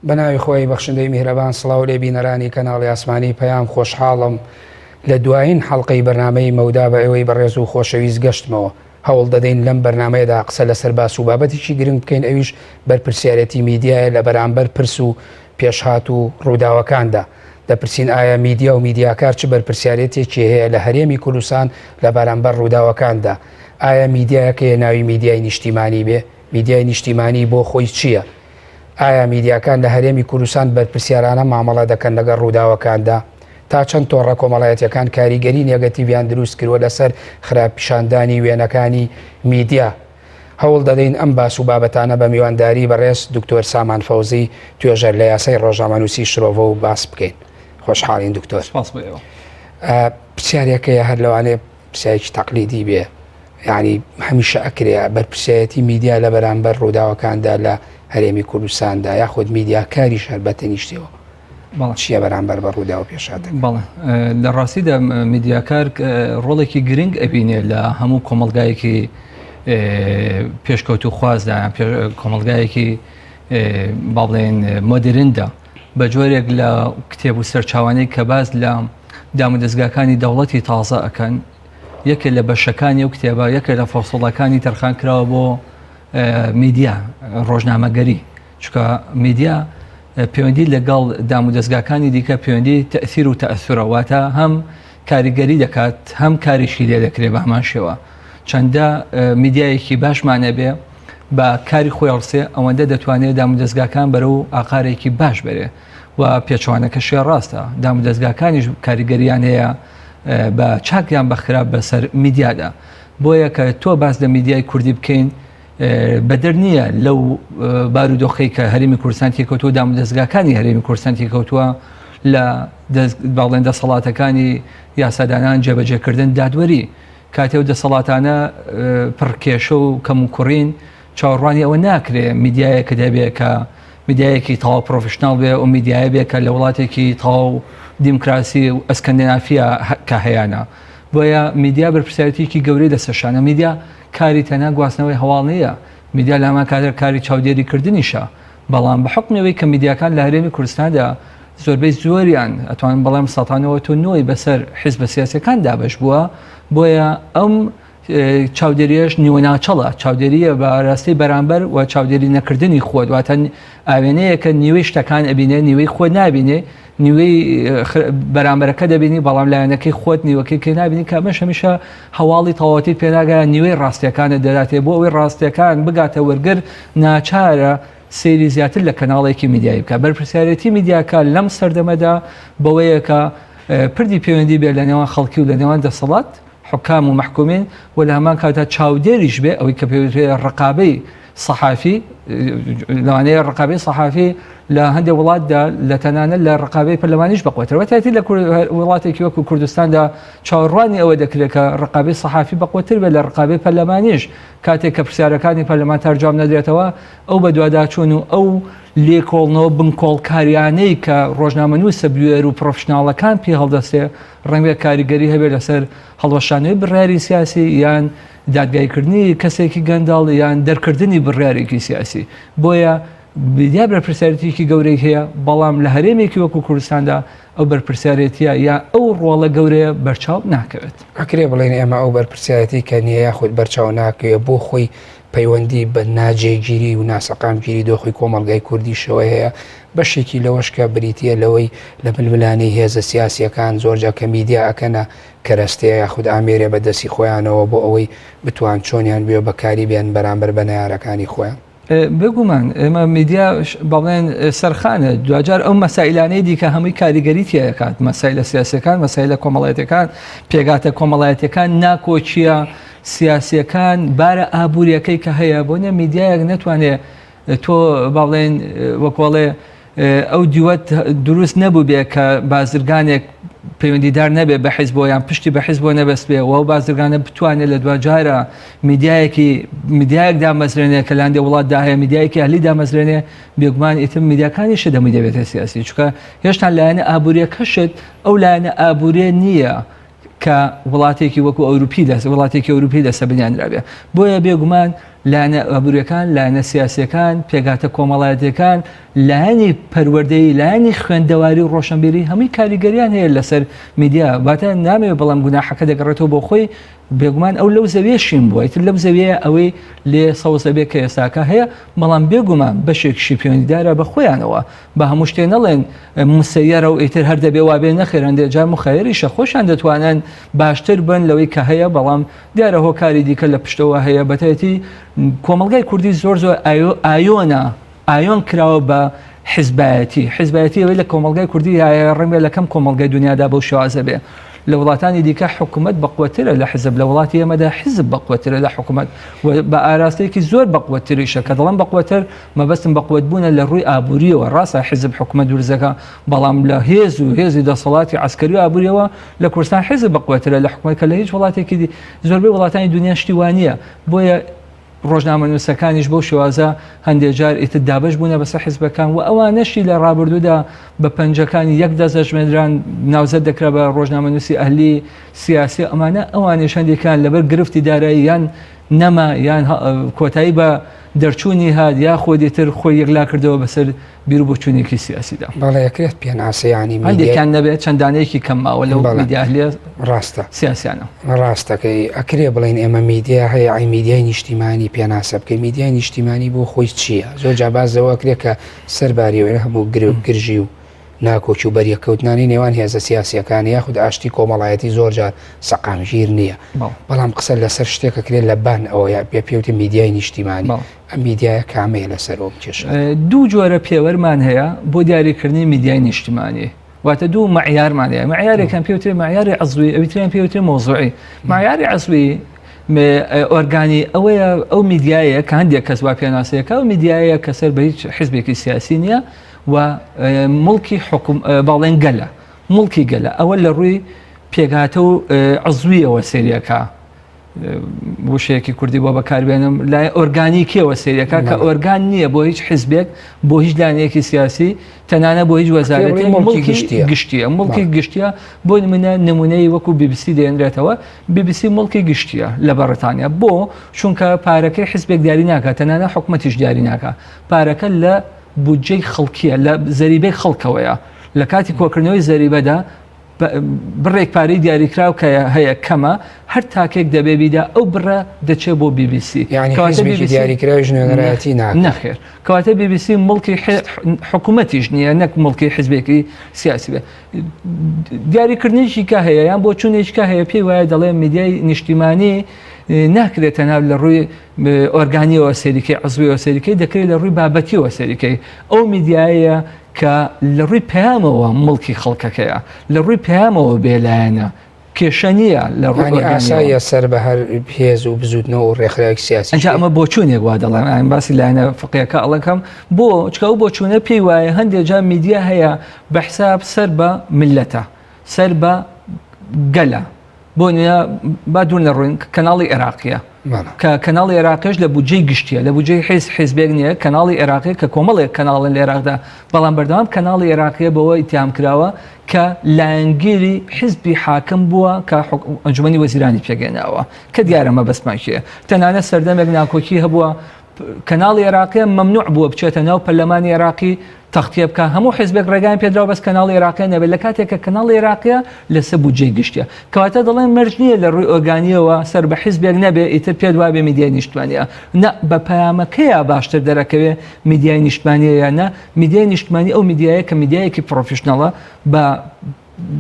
بەناوی خۆی بەخشندەی میهرەبان سڵاو لێ بینەرانی کەناڵی ئاسمانی پەیام خۆشحاڵم لە دوایین حەڵقەی بەرنامەی مەودا بە ئێوەی بەڕێز و خۆشەویست گەشتمەوە هەوڵ دەدەین لەم بەرنامەیەدا قسە لەسەر باس و بابەتێکی گرنگ بکەین ئەویش بەرپرسیارێتی میدیایە لە بەرامبەر پرس و پێشهات و ڕووداوەکاندا. دەپرسین ئایا میدیا و میدیاکار چ بەرپرسیارێتێکی هەیە لە هەرێمی کوردستان لە بەرامبەر ڕووداوەکاندا؟ ئایا میدیایەک هەیە ناوی میدیای نیشتیمانی بێ؟ میدیای نیشتیمانی بۆ خۆی چییە؟ ئایا میدیاکان لە هەرێمی کوردستان بەرپرسیارانە مامەڵە دەکەن لەگەڵ ڕووداوەکاندا؟ تا چەند تۆڕە کۆمەڵایەتیەکان کاریگەری نێگەتیڤیان دروست کرووە لەسەر خراپ پیشاندانی وێنەکانی میدیا؟ هەوڵ دەدەین ئەم باس و بابەتانە بە میوانداری بەڕێز دکتۆر سامان فەوزی توێژەر لە یاسای ڕۆژنامەنووسی شرۆڤە و باس بکەین. خۆشحاڵین دکتۆر. سپاس بۆ ئێوە. پرسیارێکەیە هەر لەوانەیە پرسیارێکی تەقلیدی بێ یعنی هەمیشە ئەکرێ بەرپرسیارەتی میدیا لە بەرامبەر ڕووداوەکاندا لە هەرێمی کوردستاندا یاخود میدیاکاریش هەر بەتەنیشتەوە چییە بەرامبەر بە ڕووداو پێشاتەکە؟ بەڵێ لە ڕاستیدا میدیاکار ڕۆڵێکی گرنگ ئەبینێ لە هەموو کۆمەڵگایەکی پێشکەوتوخوازدا کۆمەڵگایەکی با بڵێن مۆدرندا بە جۆرێک لە کتێب و سەرچاوانەی کە باس لە دامودەزگاکانی دەوڵەتی تازە ئەکەن یەکێ لە بەشەکانی و کتێبە یەکێ لە فەسڵەکانی تەرخان کراوە بۆ میدیا ڕۆژنامەگەری چونکە میدیا پەیوەندی لەگەڵ دامودەزگاکانی دیکە پەیوەندی تەئسیر و تەئسورە واتە هەم کاریگەری دەکات هەم کاریشی لێ دەکرێت بە هەمان شێوە چەندە میدیایەکی باشمان هەبێ بە کاری خۆی هەڵسێ ئەوەندە دەتوانێت دامودەزگاکان بەرەو ئاقارێکی باش بەرێ و پێچوانەکەشی ڕاستە دامودەزگاکانیش کاریگەریان هەیە بە چاکیان بە خراپ بەسەر میدیادا بۆیە کە تۆ باس لە میدیای کوردی بکەین بەدەر نییە لەو بارودۆخەی کە هەرێمی کوردستان تێکەوتووە دامودەزگاکانی هەرێمی کوردستان تێکەوتووە لە باڵێن دەسەڵاتەکانی یاسادانان جێبەجێکردن دادوەری کاتێ و دەسەڵاتانە پڕکێشە و کەم و کوڕین چاوەڕوانی ئەوە ناکرێ میدیایەکە دەبێ کە میدیایەکی تەواو پرۆفشناڵ بێ و میدیایە بێ کە لە وڵاتێکی تەواو دیموکراسی و ئەسکەندینافیا کە هەیانە بۆیە میدیا بەرپرسیارێتیکی گەورەی لەسەر شانە میدیا کاری تەنها گواستنەوەی هەواڵ نییە، میدیا لە هەمان کاتدا کاری چاودێری کردنیشە، بەڵام بە حوکمی ئەوەی کە میدیاکان لە هەرێمی کوردستاندا زۆربەی زۆریان ئەتوانم بڵێم سەتانەوە تۆ نۆی بەسەر حیزبە سیاسەکان دابەش بووە، بۆیە ئەم چاودێریەش نیوەناچەڵە، چاودێریە بە ئاراستەی بەرامبەر و چاودێری نەکردنی خۆت، واتە ئاوێنەیەکە نیوەی شتەکان ئەبینێ نیوەی خۆت نابینێ، نیوەی بەرامبەرەکە دەبینی بەڵام لایەنەکەی خۆت نیوەکەی کە نابینی کە ئەمەش هەمیشە هەواڵی تەواوەتی پێناگە نیوەی ڕاستیەکانە دەداتێ بۆ ئەوەی ڕاستیەکان بگاتە وەرگر ناچارە سەیری زیاتر لە کەناڵێکی میدیایی بکە بەرپرسیارێتی میدیاکە لەم سەردەمەدا بەوەیە کە پردی پەیوەندی بێت لە نێوان خەڵکی و لە نێوان دەسەڵات حکام و مەحکومین و لە هەمان کاتدا چاودێریش بێ ئەوەی کە پێوترێ ڕقابەی سەحافی لەوانەیە ڕقابەی سەحافی لە هەندێک وڵاتدا لە تەنانەت لە ڕقابەی پەرلەمانیش بەقوەترە بەتایبەتی لە وڵاتێکی وەکو کوردستاندا چاوەڕوانی ئەوە دەکرێت کە ڕقابەی سەحافی بەقوەتر بێت لە ڕقابەی پەرلەمانیش کاتێک کە پرسیارەکانی پەرلەمانتار جواب نەدرێتەوە ئەو بەدواداچوون و ئەو لێکۆڵنەوە بنکۆڵکاریانەی کە ڕۆژنامەنووسە بوێر و پرۆفشناڵەکان پێ هەڵدەستێ ڕەنگە کاریگەری هەبێت لەسەر هەڵوەشانەوەی بڕیاری سیاسی یان دادگایکردنی کەسێکی گەندەڵ یان دەرکردنی بڕیارێکی سیاسی. بۆیە میدیا بەرپرسیارێتییەکی گەورەی هەیە، بەڵام لە هەرێمێکی وەکو کوردستاندا ئەو بەرپرسیارێتییە یا ئەو ڕۆڵە گەورەیە بەرچاو ناکەوێت. ئەکرێ بڵێین ئێمە ئەو بەرپرسیارێتی کە نییە یاخود بەرچاو ناکەوێت بۆ خۆی پەیوەندی بە ناجێگیری و ناسەقامگیری دۆخی کۆمەڵگای کوردیشەوە هەیە، بەشێکی لەوەش کە بریتییە لەوەی لە ململانێی هێزە سیاسییەکان زۆرجار کە میدیا ئەکەنە کەرەستەیە یاخود ئامێرێ بە دەستی خۆیانەوە بۆ ئەوەی بتوان چۆنیان بوێ بەکاری بێن بەرامبەر بە نەیارەکانی خۆیان. بێگومان ئێمە میدیا بەڵێن سەرخانە دواجار ئەو مەسایلانەی دیکە هەمووی کاریگەری تیاکات مەسایلە سیاسەکان مەسایلە کۆمەڵایەتەکان پێگاتە کۆمەڵایەتەکان ناکۆکیە سیاسیەکان بارە ئابوووریەکەی کە هەیە بۆ نیە میدیایەک نتوانێت تۆ باڵێن وەکۆڵێ ئەو دیوەت دروست نەبووبێ کە بازرگانێک پەیوەندیدار نەبێ بە حیزبەوە یان پشتی بە حیزبەوە نەبەستبێ و ئەو بازرگانە بتوانێت لە دواجارە میدیایەکی میدیایەک دامەزرێنێ کە لە هەندێ وڵاتدا هەیە میدیایەکی ئەهلی دامەزرێنێ بێگومان ئیتر میدیاکانیشت هەمووی دەبێتە سیاسی چونکە هێشتا لایەنە ئابووریەکەشت ئەو لایەنە ئابووریە نییە کە وڵاتێکی وەکو ئەوروپی لە وڵاتێکی ئەوروپی لەسەر بنیانرابێ بۆیە بێگومان لایەنە ئابووریەکان، لایەنە سیاسیەکان، پێکهاتە کۆمەڵایەتیەکان، لایەنی پەروەردەیی، لایەنی خوێندەواری و ڕۆشنبیری هەمووی کاریگەریان هەیە لەسەر میدیا. واتە نامەوێت بڵێم گوناحەکە دەگەڕێتەوە بۆ خۆی، بێگومان ئەو لەو زەویە شین بووە، ئیتر لەو زەویە ئەوەی لێ سەوز دەبێت کە ئێستاکە هەیە، بەڵام بێگومان بەشێکیشی پەیوەندیدارە بە خۆیانەوە. با هەموو شتێ نەڵێن مسەیەرە و ئیتر هەر دەبێ وابێ، نەخێر هەندێک جار مخەیەریشە، خۆشیان دەتوانن باشتر بن لەوەی کە هەیە، بەڵام دیارە هۆکاری دیکە لە پشتەوە هەیە، بەتایبەتی کۆمەڵگای کوردی زۆر زۆر ئایۆنە ئایۆن کراوە بە حزبایەتی حزبایەتی ئەوەی لە کۆمەڵگای کوردی هەیە ڕەنگە لە کەم کۆمەڵگای دنیادا بەو شێوازە بێ. لە وڵاتانی دیکە حکوومەت بەقوەترە لە حزب لە وڵاتی ئێمەدا حزب بەقوەترە لە حکوومەت و بە ئاراستەیەکی زۆر بەقوەتریشە کە دەڵم بەقوەتر مەبەستم بەقوەت بوونە لە ڕووی ئابووریەوە ڕاستە حزب حکوومەت دروستەکە بەڵام لە هێز و هێزی دەسەڵاتی عسکەری و ئابووریەوە لە کوردستان حیزب بەقوەترە لە حکومەت کە لە هیچ وڵاتێکی دی زۆربەی وڵاتانی دنیا شتی وانە بۆیە ڕۆژنامەنووسەکانیش بەو شێوازە هەندێک جار ئیتر دابش بوونە بەسەر حیزبەکان و ئەوانەشی لە ڕابردوودا بە پەنجەکانی یەک دەست دەژمێنران ناوزەد دەکرا بە ڕۆژنامەنووسی ئەهلی سیاسی ئەمانە ئەوانیش هەندێکان لەبەر گرفتی دارایی یان نەما یان کۆتایی بە دەرچوونی هات یاخود ئیتر خۆی یەکلا کردەوە بەسەر بیروبۆچوونێکی سیاسیدا. بەڵێ ئەکرێت پێناسە یانی میدیای. هەندێکیان نەبێت چەند دانەیەکی کەم ماوە لەو میدیا ئەهلیە ڕاستە سیاسیانە. ڕاستەکەی ئەکرێ بڵێین ئێمە میدیا هەیە ئەی میدیای نیشتیمانی پێناسە بکەین میدیای نیشتیمانی بۆ خۆی چییە؟ زۆر جا باس لەوە ئەکرێ کە سەرباری ئەوەی هەموو گرژی و ناکۆکی و بەریەککەوتنانی نێوان هێزە سیاسییەکان یاخود ئاشتی کۆمەڵایەتی زۆر جار سەقامگیر نییە بەڵام قسە لەسەر شتێک ئەکرێت لە بان ئەوە یا پێ پێوتە میدیای نیشتیمانی ئەم میدیایە کامەیە لەسەر ئەو کێشە؟ دوو جۆرە پێوەرمان هەیە بۆ دیاریکردنی میدیای نیشتمانی واتە دوو مەعیارمان هەیە مەعیارێکیان پێوترێ مەعیاری عەزوی ئەوی تریان پێوترێ مەوزوعی مەعیاری عەزوی ئۆرگانی ئەوەیە ئەو میدیایە کە هەندێک کەس وا پێناسەیەکە ئەو میدیایە کە سەر بە هیچ حزبێکی سیاسی نییە و مڵکی حکوم باڵێن گەلە مڵکی گەلە ئەوە لە ڕووی پێکهاتە و عزویەوە سریەکە وشەیەکی کوردی بۆ بەکاربێنم لای ئۆرگانیکیەوە سریەکە کە ئۆرگان نییە بۆ هیچ حزبێک بۆ هیچ لایەنێکی سیاسی تەنانە بۆ هیچ وەزارەتی مڵکی گشتیە مڵکی گشتیە بۆ منە نمونەی وەکو بیبسی دێنرێتەوە بیبسی مڵکی گشتیە لە بەڕێتانیا بۆ چونکە پارەکەی حزبێک دیاری ناکات تەنانە حکومەتیش دیاری ناکە پارەکە لە بودجەی خەڵکیە لە زەریبەی خەڵکەوەیە لە کاتی کۆکردنەوەی زەریبەدا بڕێک پارەی دیاریکراو کە هەیە کەمە هەر تاکێک دەبێ بیدا ئەو بڕە دەچێت بۆ بیبیسی دیاریکراویش نوێنەرایەتی نەخێر کەواتە بیبیسی مڵکی حکوومەتیش نییە نەک مڵکی حزبێکی سیاسی بێ دیاریکردنیشی کە هەیە یان بۆ چونێکە هەیە پێی وایە دەڵێ میدیای نیشتیمانی ناکرێت تەنها لە ڕووی ئۆرگانیەوە سەیریکەی عزویەوە سەیریکەی دەکرێت لە ڕووی بابەتیەوە سەیریکەی ئەو میدیایە کە لە ڕووی پەیامەوە مڵکی خەڵکەکەیە لە ڕووی پەیامەوە بێلایەنە کێشە نییە لە ڕووی ئاساییە سەر بە هەر هێز و بزوتنەوە و ڕێکخراوێکی سیاسی ئەنجا ئەمە بۆچوونێک وا دەڵێم ئایم باسی لایەنە فقیەکە ئەڵەکەم بۆ چکە ئەو بۆچوونە پێی وایە هەندێک جار میدیا هەیە بە حساب سەر بە میللەتە سەر بە گەلە بۆ نوێ با دوور نەڕۆین کەناڵی عێراقیە کە کەناڵی عێراقیش لە بودجەی گشتیە لە بودجەی حیز حیزبێک نییە کەناڵی عێراقی کە کۆمەڵێک کەناڵن لە عێراقدا بەڵام بەردەوام کەناڵی عێراقیە بەوە ئیتیام کراوە کە لایەنگیری حیزبی حاکم بووە کە ئەنجومەنی وەزیرانی پێگەێناوە کە دیارە مەبەستمان کێ تەنانەت سەردەمێک ناکۆکی هەبووە کەناڵی عێراقیە مەمنوع بووە بچێتە ناو پەرلەمانی عێراقی تەختیە بکە هەموو حزبێک ڕێگان پێدراوە بەس کەناڵی عێراقیە نەبێت لە کاتێک کە کەناڵی عێراقیە لەسەر بودجەی گشتیە کەواتە دەڵێن مەرج نییە لە ڕووی ئۆرگانیەوە سەر بە حزبێک نەبێ ئیتر پێت وابێ میدیای نیشتمانیە نە بە پەیامەکەیە باشتر دەرەکەوێ میدیای نیشتمانیە یا نە میدیای نیشتمانی ئەو میدیایە کە میدیایەکی professional ە بە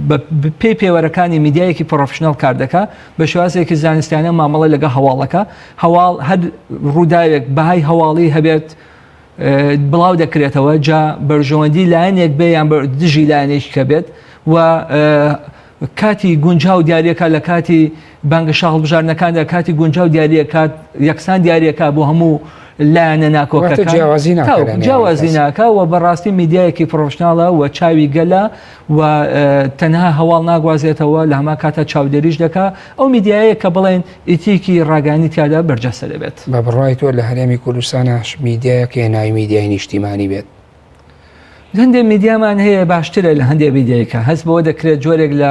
بە پێی پێوەرەکانی میدیایەکی professional کار دەکا بە شێوازێکی زانستیانە مامەڵە لەگە هەواڵەکە هەواڵ هەر ڕووداوێک بەهای هەواڵی هەبێت بڵاو دەکرێتەوە جا بەرژەوەندی لایەنێک بێ یان دژی لایەنێکی کە بێت و کاتی گونجاو دیارەکە لە کاتی بانگەشە هەڵبژاردنەکاندا کاتی گونجاو دیاریەکات یەکسان دیاریەکە بۆ هەموو لایەنە ناکۆکەکان جیاوازی ناکا و بەڕاستی میدیایەکی professional ە و چاوی گەلە و تەنها هەواڵ ناگوازێتەوە لە هەمان کاتا چاودێریش دەکا ئەو میدیایەیە کە بڵێن ئیتیکی ڕاگەیاندنی تیادا بەرجەستە دەبێت. بە بڕوای تۆ لە هەرێمی کوردستاناش میدیایەک هەیە ناوی میدیای نیشتیمانی بێت؟ هەندێک میدیامان هەیە باشترە لە هەندێک میدیایکە هەست بەوە دەکرێت جۆرێک لە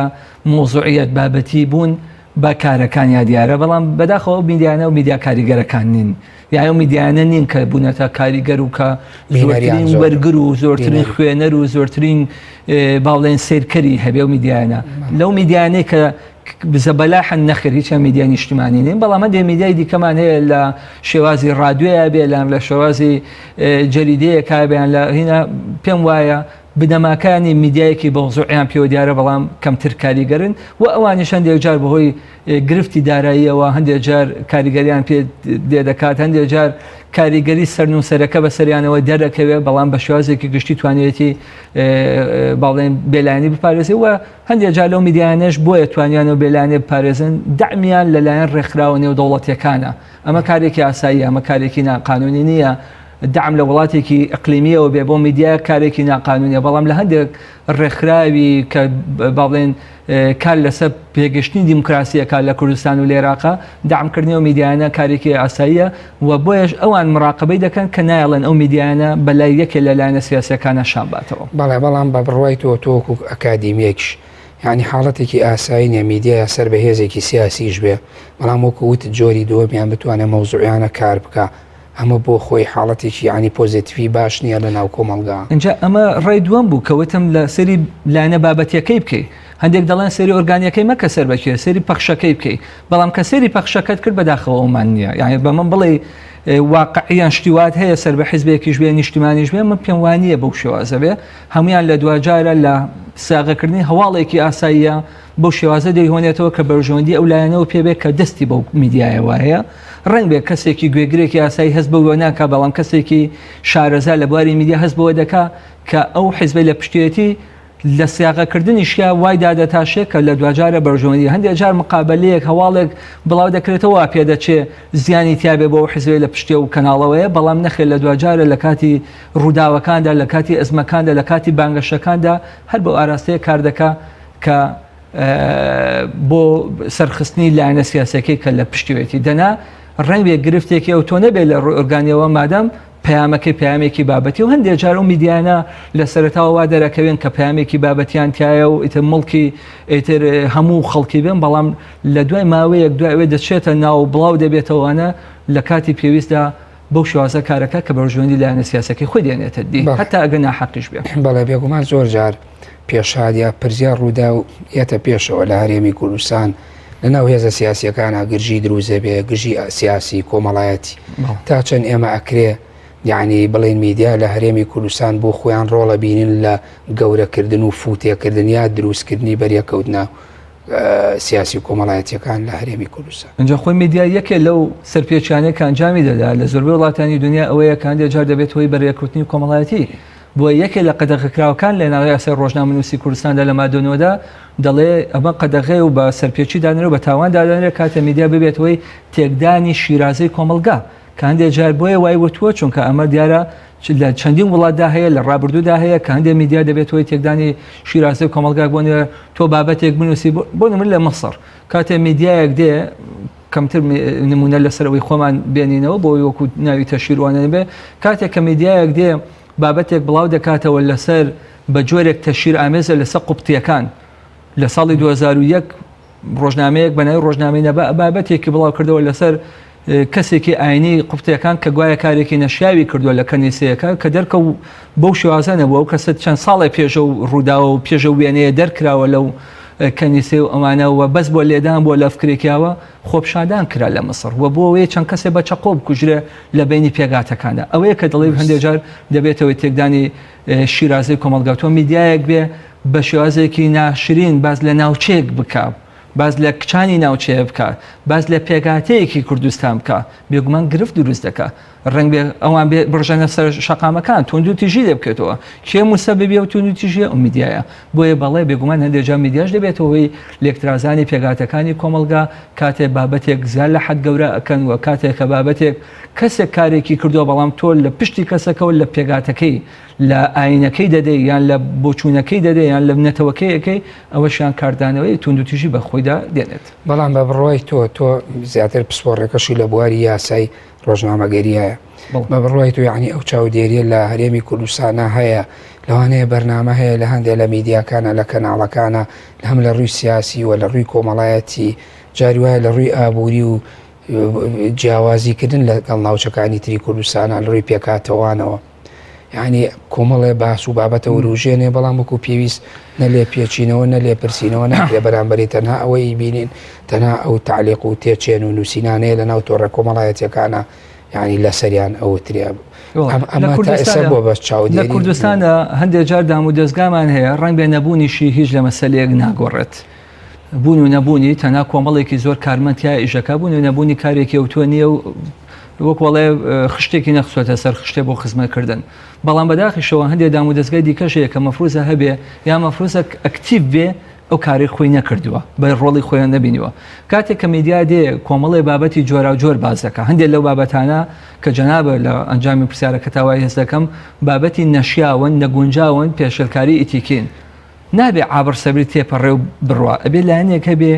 مۆزوعیەت بابەتی بوون بە کارەکانیا دیارە بەڵام بەداخەوە ئەو میدیانە و میدیا کاریگەرەکان نین یان ئەو میدیانە نین کە بوونەتە کاریگەر و کە زۆرترین وەرگر و زۆرترین خوێنەر و زۆرترین باڵێن سیرکەری هەبێ و میدیانە لەو میدیانەی کە زەبەلاحن نەخێر هیچیان میدیای نیشتیمانی نین بەڵام هەندێک میدیای دیکەمان هەیە لە شێوازی ڕادیۆیا بێ لان لە شێوازی جەریدەیەکا بێ لە هینا پێم وایە بنەماکانی میدیایەکی بەوزوعیان پێوە دیارە بەڵام کەمتر کاریگەرن و ئەوانیش هەندێک جار بەهۆی گرفتی داراییەوە هەندێک جار کاریگەریان پێ دێ دەکات هەندێک جار کاریگەری سەرنووسەرەکە بە سەریانەوە دەرەکەوێت بەڵام بە شێوازێکی گشتی توانێتی باڵێن بێلایەنی بپارێزێ و هەندێک جار لەو میدیایانەش بۆیە توانیانە و بێلایەنی بپارێزن دەعمیان لەلایەن ڕێکخراوە نێودەوڵەتیەکانە ئەمە کارێکی ئاساییە ئەمە کارێکی ناقانونی نییە دەعم لە وڵاتێکی ئەقلیمیەوە بێ بۆ میدیا کارێکی ناقانونیە بەڵام لە هەندێک ڕێکخراوی کە با بڵێن کار لەسەر پێگەشتنی دیموکراسیەکە لە کوردستان و لێراقە دەعمکردنی ئەو میدیایانە کارێکی ئاساییە و بۆیەش ئەوان مراقبەی دەکەن کە نایەڵێن ئەو میدیایانە بەلای یەکێ لە لایەنە سیاسیەکانە شان باتەوە. بەڵێ بەڵام بە بڕوای تۆ تۆ وەکو ئەکادیمیەکیش یانی حاڵەتێکی ئاسایی نیە میدیایا سەر بە هێزێکی سیاسیش بێ بەڵام وەکو وتت جۆری دووەمیان بتوانێ مەوزوعیانە کار بکا ئەمە بۆ خۆی حاڵەتێکی یانی پۆزێتیڤی باش نیە لە ناو کۆمەڵگا. ئینجا ئەمە ڕای دووەم بوو کە وتم لە سەیری لایەنە بابەتیەکەی بکەی هەندێک دەڵێن سەیری ئۆرگانیەکەی مەکە سەر بە کێ سەیری پەخشەکەی بکەی بەڵام کە سەیری پەخشەکەت کرد بەداخەوە ئەومان نییە یعنی بە من بڵێ واقعیان شتی وات هەیە سەر بە حیزبێکیش بێ نیشتیمانیش بێ من پێم وانییە بەو شێوازە بێ هەمویان لە دواجارە لە ساغەکردنی هەواڵێکی ئاساییە بەو شێوازە دەیهۆنێتەوە کە بەرژەوەندی ئەو لایەنەوە پێ بێ کە دەستی بەو میدیایەوە هەیە ڕەنگ بێ کەسێکی گوێگرێکی ئاسایی هەست بەوە ناکا بەڵام کەسێکی شارەزا لە بواری میدیا هەست بەوە دەکا کە ئەو حیزبەی لە پشتێتی لە سیاغەکردنیشیا وای دادەتاشێ کە لە دواجارە بەرژەوەندی هەندێک جار مقابلەیەک هەواڵێک بڵاو دەکرێتەوە وا پێدەچێ زیانی تیابێ بۆ ئەو حزبەی لە پشتێ و کەناڵەوەیە بەڵام نەخێر لە دواجارە لە کاتی ڕووداوەکاندا لە کاتی ئەزمەکاندا لە کاتی بانگەشەکاندا هەر بەو ئاراستەیە کار دەکا کە بۆ سەرخستنی لایەنە سیاسەکەی کە لە پشتیوێتی دەنا ڕەنگبێ گرفتێکی ئەو تۆ نەبێت لە ڕووی ئۆرگانیەوە مادام پەیامەکەی پەیامێکی بابەتی و هەندێک جار ئەو میدیانە لە سەرەتاوە وا دەرەکەوێن کە پەیامێکی بابەتیان تایە و ئیتر مڵکی ئیتر هەموو خەڵکی بێن بەڵام لە دوای ماوەیەک دوای ئەوێ دەچێتە ناو بڵاو دەبێتەوەە لە کاتی پێویستدا بەو شێوازە کارەکە کە بەرژەوەندی لایەنە سیاسەکەی خۆی دێنێتە دی هەتا ئەگەر ناحەقیش بێ. بەڵێ بێگومان زۆر جار پێشهات یا پرسیار ڕووداو یەتە پێشەوە لە هەرێمی کوردستان لەناو هێزە سیاسیەکانا گرژی دروست دەبێ گرژی سیاسی کۆمەڵایەتی تا چەند ئێمە ئەکرێ یعنی بڵێن میدیا لە هەرێمی کوردستان بۆ خۆیان ڕۆڵە بینن لە گەورەکردن و فوتێکردن یا دروستکردنی بەریەکەوتنە سیاسی و کۆمەڵایەتیەکان لە هەرێمی کوردستان. ئینجا خۆی میدیا یەکێ لەو سەرپێچیانەی کە ئەنجامی دەدا لە زۆربەی وڵاتانی دنیا ئەوەیە کە هەندێک جار دەبێت هۆی بەرێکەوتنی کۆمەڵایەتی بۆیە یەکێ لە قەدەغەکراوەکان لە ناو یاسای ڕۆژنامەنووسی کوردستاندا لە مادە نۆدا دەڵێ ئەمە قەدەغەیە و بە سەرپێچی دانرێ و بە تاوان دادەنرێ کاتێ میدیا ببێت هۆی تێکدانی شیرازەی کۆمەڵگا کە هەندێک جار بۆیە وای وتووە چونکە ئەمە دیارە لە چەندین وڵاتدا هەیە لە ڕابردوودا هەیە کە هەندێک میدیا دەبێت هۆی تێکدانی شیرازەی کۆمەڵگا بۆ تۆ بابەتێک بنووسی بۆ نمونە لە مەسەر کاتێ میدیایەک دێ کەمتر نمونە لەسەر ئەوەی خۆمان بێنینەوە بۆ وەکو ناوی تەشیروانە نەبێ کاتێک کە میدیایەک دێ بابەتێک بڵاو دەکاتەوە لەسەر بە جۆرێک تەشیر ئامێزە لەسەر قوپتیەکان لە ساڵی 2001 ڕۆژنامەیەک بە ناوی ڕۆژنامەی نەبا بابەتێکی بڵاو کردەوە لەسەر کەسێکی ئاینی قوپتەکان کە گوایە کارێکی نەشیاوی کردووە لە کەنیسەیەکە کە دەرکە و بەو شێوازە نەبووە و کەسە چەند ساڵێ پێشە و ڕووداوە و پێشە وێنەیە دەرکراوە لەو کەنیسەی و ئەمانە و بەس بۆ لێدان بۆ لە فکرێکیاوە خۆپشاندان کرا لە مسڕ و بۆ ئەوەیە چەند کەسێ بە چەقۆ بکوژرێ لە بینی پێگاتەکاندا ئەوەیە کە دەڵێ هەندێک جار دەبێتەوەی تێکدانی شیرازەی کۆمەڵگا تۆ میدیایەک بێ بە شێوازێکی ناشرین باس لە ناوچەیەک بکە باس لە کچانی ناوچەیە بکە باس لە پێکهاتەیەکی کوردستان بکە بێگومان گرفت دروست دەکا ڕەنگ بێ ئەوان بێ بڕژێنە سەر شەقامەکان توندوتیژی لێ بکرێتەوە کێ موسەببی ئەو توندوتیژیە ئەو میدیایە بۆیە بەڵێ بێگومان هەندێک جار میدیاش دەبێتە هۆی لێکترازانی پێکهاتەکانی کۆمەڵگا کاتێ بابەتێک زیاد لە حەد گەورە ئەکەن و کاتێک کە بابەتێک کەسێک کارێکی کردووە بەڵام تۆ لە پشتی کەسەکەەوە لە پێکهاتەکەی لە ئاینەکەی دەدەی یان لە بۆچوونەکەی دەدەی یان لە نەتەوەکەی ئەکەی ئەوەشیان کاردانەوەی توندوتیژی بە خۆیدا دێنێت. بەڵام بە بڕوای تۆ تۆ زیاتر پسپۆڕەکەشی لە بواری یاسای ڕۆژنامەگەریایە بە بڕوای تۆ یعنی ئەو چاودێریە لە هەرێمی کوردستانە هەیە لەوانەیە بەرنامە هەیە لە هەندێک لە میدیاکانە لە کەناڵەکانە هەم لە ڕووی سیاسی و لە ڕووی کۆمەڵایەتی. جاری وایە لە ڕووی ئابووری و جیاوازیکردن لەگەڵ ناوچەکانی تری کوردستانە لە ڕووی پێکاتەوانەوە یعنی کۆمەڵێ باس و بابەتە وروژێنێ بەڵام وەکو پێویست نە لێ پێچینەوە نە لێ پرسینەوە ناکرێ بەرامبەری تەنها ئەوەی بینین تەنها ئەو تعلیق و تێچێن و نووسینانەیە لە ناو تۆڕە کۆمەڵایەتیەکانە یعنی لەسەریان ئەوترێ ئەمە تا ئێستا بۆ بەس چاودێری لە کوردستاندا هەندێک جار دام و دەزگامان هەیە ڕەنگە نەبوونیشی هیچ لە مەسەلەیەک ناگۆڕێت بوون و نەبوونی تەنها کۆمەڵێکی زۆر کارمەند تیا ئیشەکە بوون و نەبوونی کارێکی ئەوتۆ نییە و وەک وەڵێ خشتێکی نەخسۆتە سەر خشتێ بۆ خزمەتکردن بەڵام بەداخیشەوە هەندێک دام و دەزگای دیکەش هەیە کە مەفروزە هەبێ یا مەفروزە ئەکتیڤ بێ ئەو کارەی خۆی نەکردووە بە ڕۆڵی خۆیان نەبینیوە کاتێک کە میدیا دێ کۆمەڵێ بابەتی جۆراوجۆر باس دەکا هەندێک لەو بابەتانە کە جەنابە لە ئەنجامی پرسیارەکەتا وای هەست دەکەم بابەتی نەشیاون نەگونجاون پێشێلکاری ئیتیکین نابێ عابڕ سەبری تێپەڕێ و بڕوا ئەبێ لایەنێک هەبێ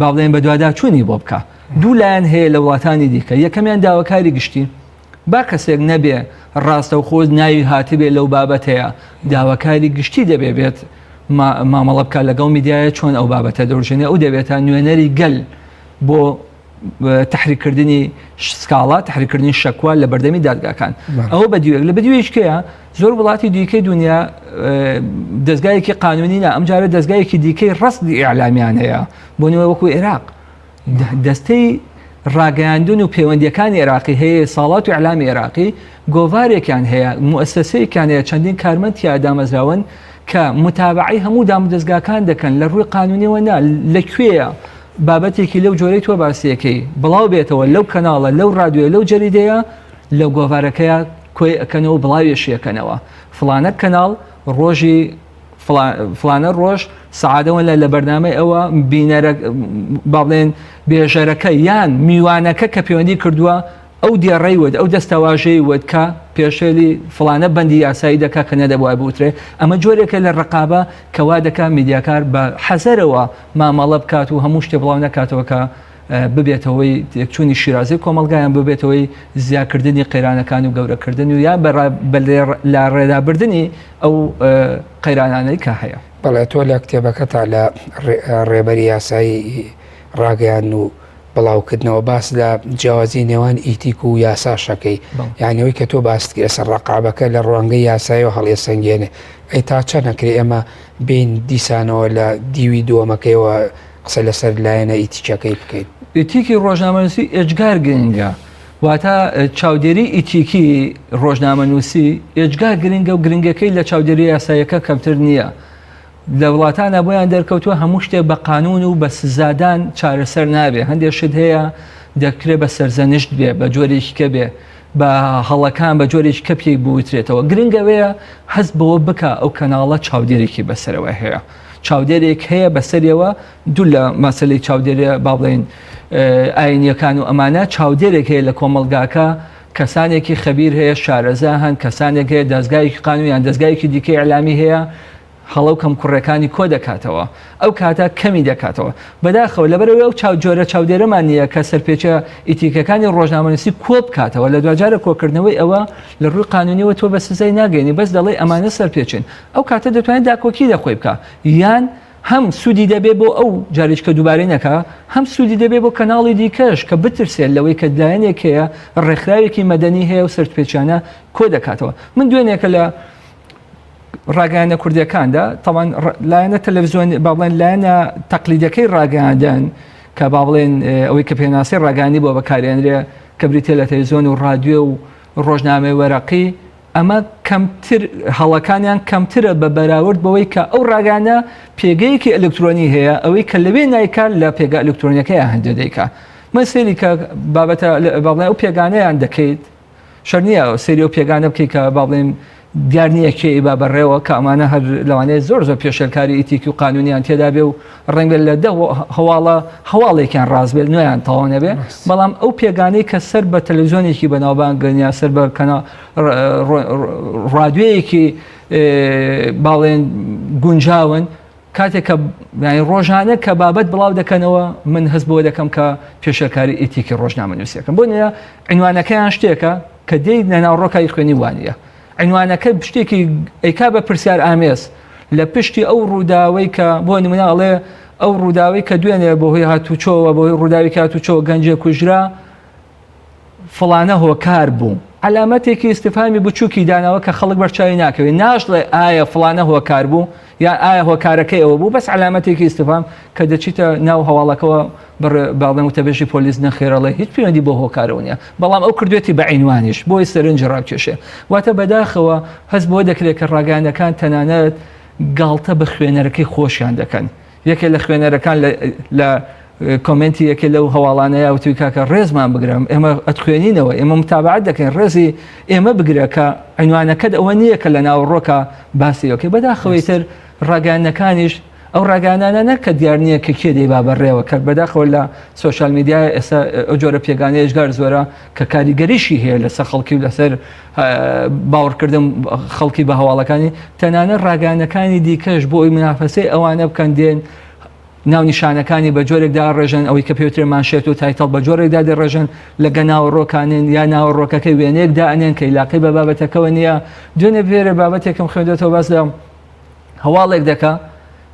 با بڵێن بەدواداچوونی بۆ بکە دوو لایەن هەیە لە وڵاتانی دیکە یەکەمیان داواکاری گشتی با کەسێک نەبێ ڕاستەوخۆ ناوی هاتبێ لەو بابەتەیە داواکاری گشتی دەبێ بێت مامەڵە بکات لەگەڵ میدیایە چۆن ئەو بابەتە دەورژێنێ ئەو دەبێتە نوێنەری گەل بۆ تحریکردنی سکاڵا تحریکردنی شەکوا لە بەردەمی دادگاکان ئەوە بە دیوێک لە بەدیوێکەیە زۆر وڵاتی دیکەی دنیا دەستگایەکی قانونی نا ئەم جارە دەستگایەکی دیکەی ڕستی ئیعلامیان هەیە بۆ نوێ وەکو عێراق دەستەی ڕاگەیاندن و پەیوەندیەکانی عێراقی هەیە ساڵات و ئیعلامی عێراقی گۆڤارێکیان هەیە موسسەیەکیان هەیە چەندین کارمەند تیا دامەزراون کە متابعەی هەموو دامودەزگاکان دەکەن لە ڕووی قانونیەوە نا لە کوێیە بابەتێکی لەو جۆرەی تۆ باسیەکەی بڵاو بێتەوە لەو کەناڵە لەو رادیۆ لەو جەریدەیە لە گۆڤارەکەیە کۆی ئەکەنەوە بڵاویشیەکەنەوە فڵانە کەناڵ ڕۆژی فڵانە ڕۆژ سەعادەوە لە لە بەرنامەی ئەوە بینەرە با بڵێن بێژەرەکە یان میوانەکە کە پەیوەندی کردووە ئەو دێڕەی وت ئەو دەستەواژەی وت کە پێشێلی فڵانە بەندی یاسایی دەکا کە نەدەبوای بوترێ ئەمە جۆرێکە لە ڕقابە کە وا دەکا میدیاکار بە حەزەرەوە مامەڵە بکات و هەموو شتێ بڵاو نەکاتەوە کە ببێتەوەی تێکچوونی شیرازەی کۆمەڵگا یان ببێتەوەی زیاکردنی قەیرانەکان و گەورەکردن و یان بە لاڕێدابردنی ئەو قەیرانانەی کە هەیە. بەڵێ تۆ لە کتێبەکەتا لە ڕێبەری یاسایی ڕاگەیاندن و بڵاوکردنەوە باس لە جیاوازی نێوان ئیتیک و یاساش ئەکەی یانی ئەوەی کە تۆ باست کرد ئێستا ڕەقابەکە لە ڕوانگەی یاسایەوە هەڵیەسەنگێنێ ئەی تا چەند ئەکرێ ئێمە بێین دیسانەوە لە دیوی دووەمەکەیەوە قسە لەسەر لایەنە ئیتیکیەکەی بکەین. ئیتیکی ڕۆژنامەنووسی ئێجگار گرنگە، واتە چاودێری ئیتیکی ڕۆژنامەنووسی ئێجگار گرنگە و گرنگەکەی لە چاودێری یاساییەکە کەمتر نییە. لە وڵاتانە بۆیان دەرکەوتووە هەموو شتێک بە قانون و بە سزادان چارەسەر نابێ، هەندێک شت هەیە دەکرێت بە سەرزەنشت بێ، بە جۆرێکی کە بێ، بە هەڵەکان بە جۆرێکی کە پێی بوترێتەوە. گرنگ ئەوەیە هەست بەوە بکا ئەو کەناڵە چاودێرێکی بەسەرەوە هەیە. چاودێرێک هەیە بەسەریەوە دوور لە مەسەلەی چاودێریە با بڵێین ئاینیەکان و ئەمانە چاودێرێک هەیە لە کۆمەڵگاکە کەسانێکی خەبیر هەیە شارەزا هەن کەسانێک هەیە دەستگایەکی قانون یان دەستگایەکی دیکەی ئیعلامی هەیە هەڵە و کەم کوڕەکانی کۆ دەکاتەوە ئەو کاتە کەمی دەکاتەوە بەداخەوە لەبەرەوەی ئەو چاو جۆرە چاودێرەمان نییە کە سەرپێچە ئیتیکەکانی ڕۆژنامەنووسی کۆ بکاتەوە لە دواجارە کۆکردنەوەی ئەوە لە ڕووی قانونیەوە تۆ بە سزای ناگەێنی بەس دەڵێ ئەمانە سەرپێچن ئەو کاتە دەتوانێت داکۆکی لە خۆی بکا یان هەم سوودی دەبێ بۆ ئەو جارێک کە دووبارەی نەکا هەم سوودی دەبێ بۆ کەناڵی دیکەش کە بترسێت لەوەی کە لایەنێک هەیە ڕێکخراوێکی مەدەنی هەیە و سەرپێچیانە کۆ دەکاتەوە من دوێنێکە لە ڕاگەیاندە کوردیەکاندا تاوان لایەنە تەلەڤزیۆن با بڵێن لایەنە تەقلیدەکەی ڕاگەیاندن کە با بڵێن ئەوەی کە پێناسەی ڕاگەیاندنی بۆ بەکارێنرێ کە بریتە لە تەلەڤزیۆن و ڕادیۆ و ڕۆژنامەی وەرەقی ئەمە کەمتر هەڵەکانیان کەمترە بە بەراورد بەوەی کە ئەو ڕاگانە پێگەیەکی ئەلکترۆنی هەیە ئەوەی کە لەوێ نایکا لە پێگە ئەلکترۆنیەکەیان هەندێ دەیکا من سەیری کە بابەتە با بڵێن ئەو پێگانەیان دەکەیت شەر نییە سەیری ئەو پێگانە بکەیت کە با بڵێن دیار نییە کێ ئیبا بەڕێوە کە ئەمانە هەر لەوانەیە زۆر زۆر پێشێلکاری ئیتیکی و قانونیان تێدا بێ و ڕەنگە لە دە هەواڵە هەواڵێکیان ڕاست بێت نوێیان تەواو نەبێ بەڵام ئەو پێگانەی کە سەر بە تەلەڤزیۆنێکی بەناوبانگن یا سەر بە کەنا ڕادیۆیەکی باڵێن گونجاون کاتێک کە یانی ڕۆژانە کە بابەت بڵاو دەکەنەوە من هەست بۆ دەکەم کە پێشێلکاری ئیتیکی ڕۆژنامە نووسەکەم بۆ نە عنوانەکەیان شتێکە کە دێی لە ناوڕۆکای خوێنی وانە عنوانەکە شتێکی ئەیکا بە پرسیار ئامێز لە پشتی ئەو ڕووداوەی کە بۆ نمونە ئەڵێ ئەو ڕووداوی کە دوێنێ بەهۆی هاتوچۆوە بەهۆی ڕووداوی هاتوچۆ گەنجێک کوژرا فڵانە هۆکار بوو عەلامەتێکی ئیستفهامی بچووکی داناوە کە خەڵک بەرچاوی ناکەوێت ناشڵێ ئایا فڵانە هۆکار بوو یان ئایا هۆکارەکەی ئەوە بوو بەس عەلامەتێکی ئیستفهام کە دەچیتە ناو هەواڵەکەوە باڵێن وتەبێژی پۆلیس نەخێرەڵێ هیچ پەیوەندی بۆ هۆکارەوە نییە بەڵام ئەو کردوێتی بە عینوانیش بۆی سەرنج ڕاکێشێ واتە بەداخەوە هەست بۆ دەکرێت کە ڕاگەیاندەکان تەنانەت گاڵتە بە خوێنەرەکەی خۆشیان دەکەن یەکێ لە خوێنەرەکان لە کۆمێنتی یەکێ لەو هەواڵانەیە وتوی کاکە ڕێزمان بگرم ئێمە ئەتخوێنینەوە ئێمە متابعەت دەکەین ڕێزی ئێمە بگرە کە عینوانەکەت ئەوە نییە کە لە ناوەڕۆکە باسی ئەوکەی بەداخەوەی تر ڕاگەیاندنەکانیش ئەو ڕاگەیاندانە نەک کە دیار نییە کە کێ دەیبا بەڕێوە کە بەداخەوە لە سۆشیال میدیا ئێستا ئەو جۆرە پێگانەیە ئێجگار زۆرە کە کاریگەریشی هەیە لەسەر خەڵکی و لەسەر باوەڕکردن خەڵکی بە هەواڵەکانی تەنانەت ڕاگەیاندنەکانی دیکەش بۆ ئەوی منافەسەی ئەوانە بکەن دێن ناونیشانەکانی بە جۆرێک داڕێژن ئەوەی کە پێوترێ مانشێت و title بە جۆرێک دادەڕێژن لەگە ناوەڕۆکانێن یا ناوەڕۆکەکەی وێنەیەک دائەنێن کە ئیلاقەی بە بابەتەکەوە نییە دوێنێ پێرێ بابەتێکم خوێندێتەوە باس لە هەواڵێک دەکا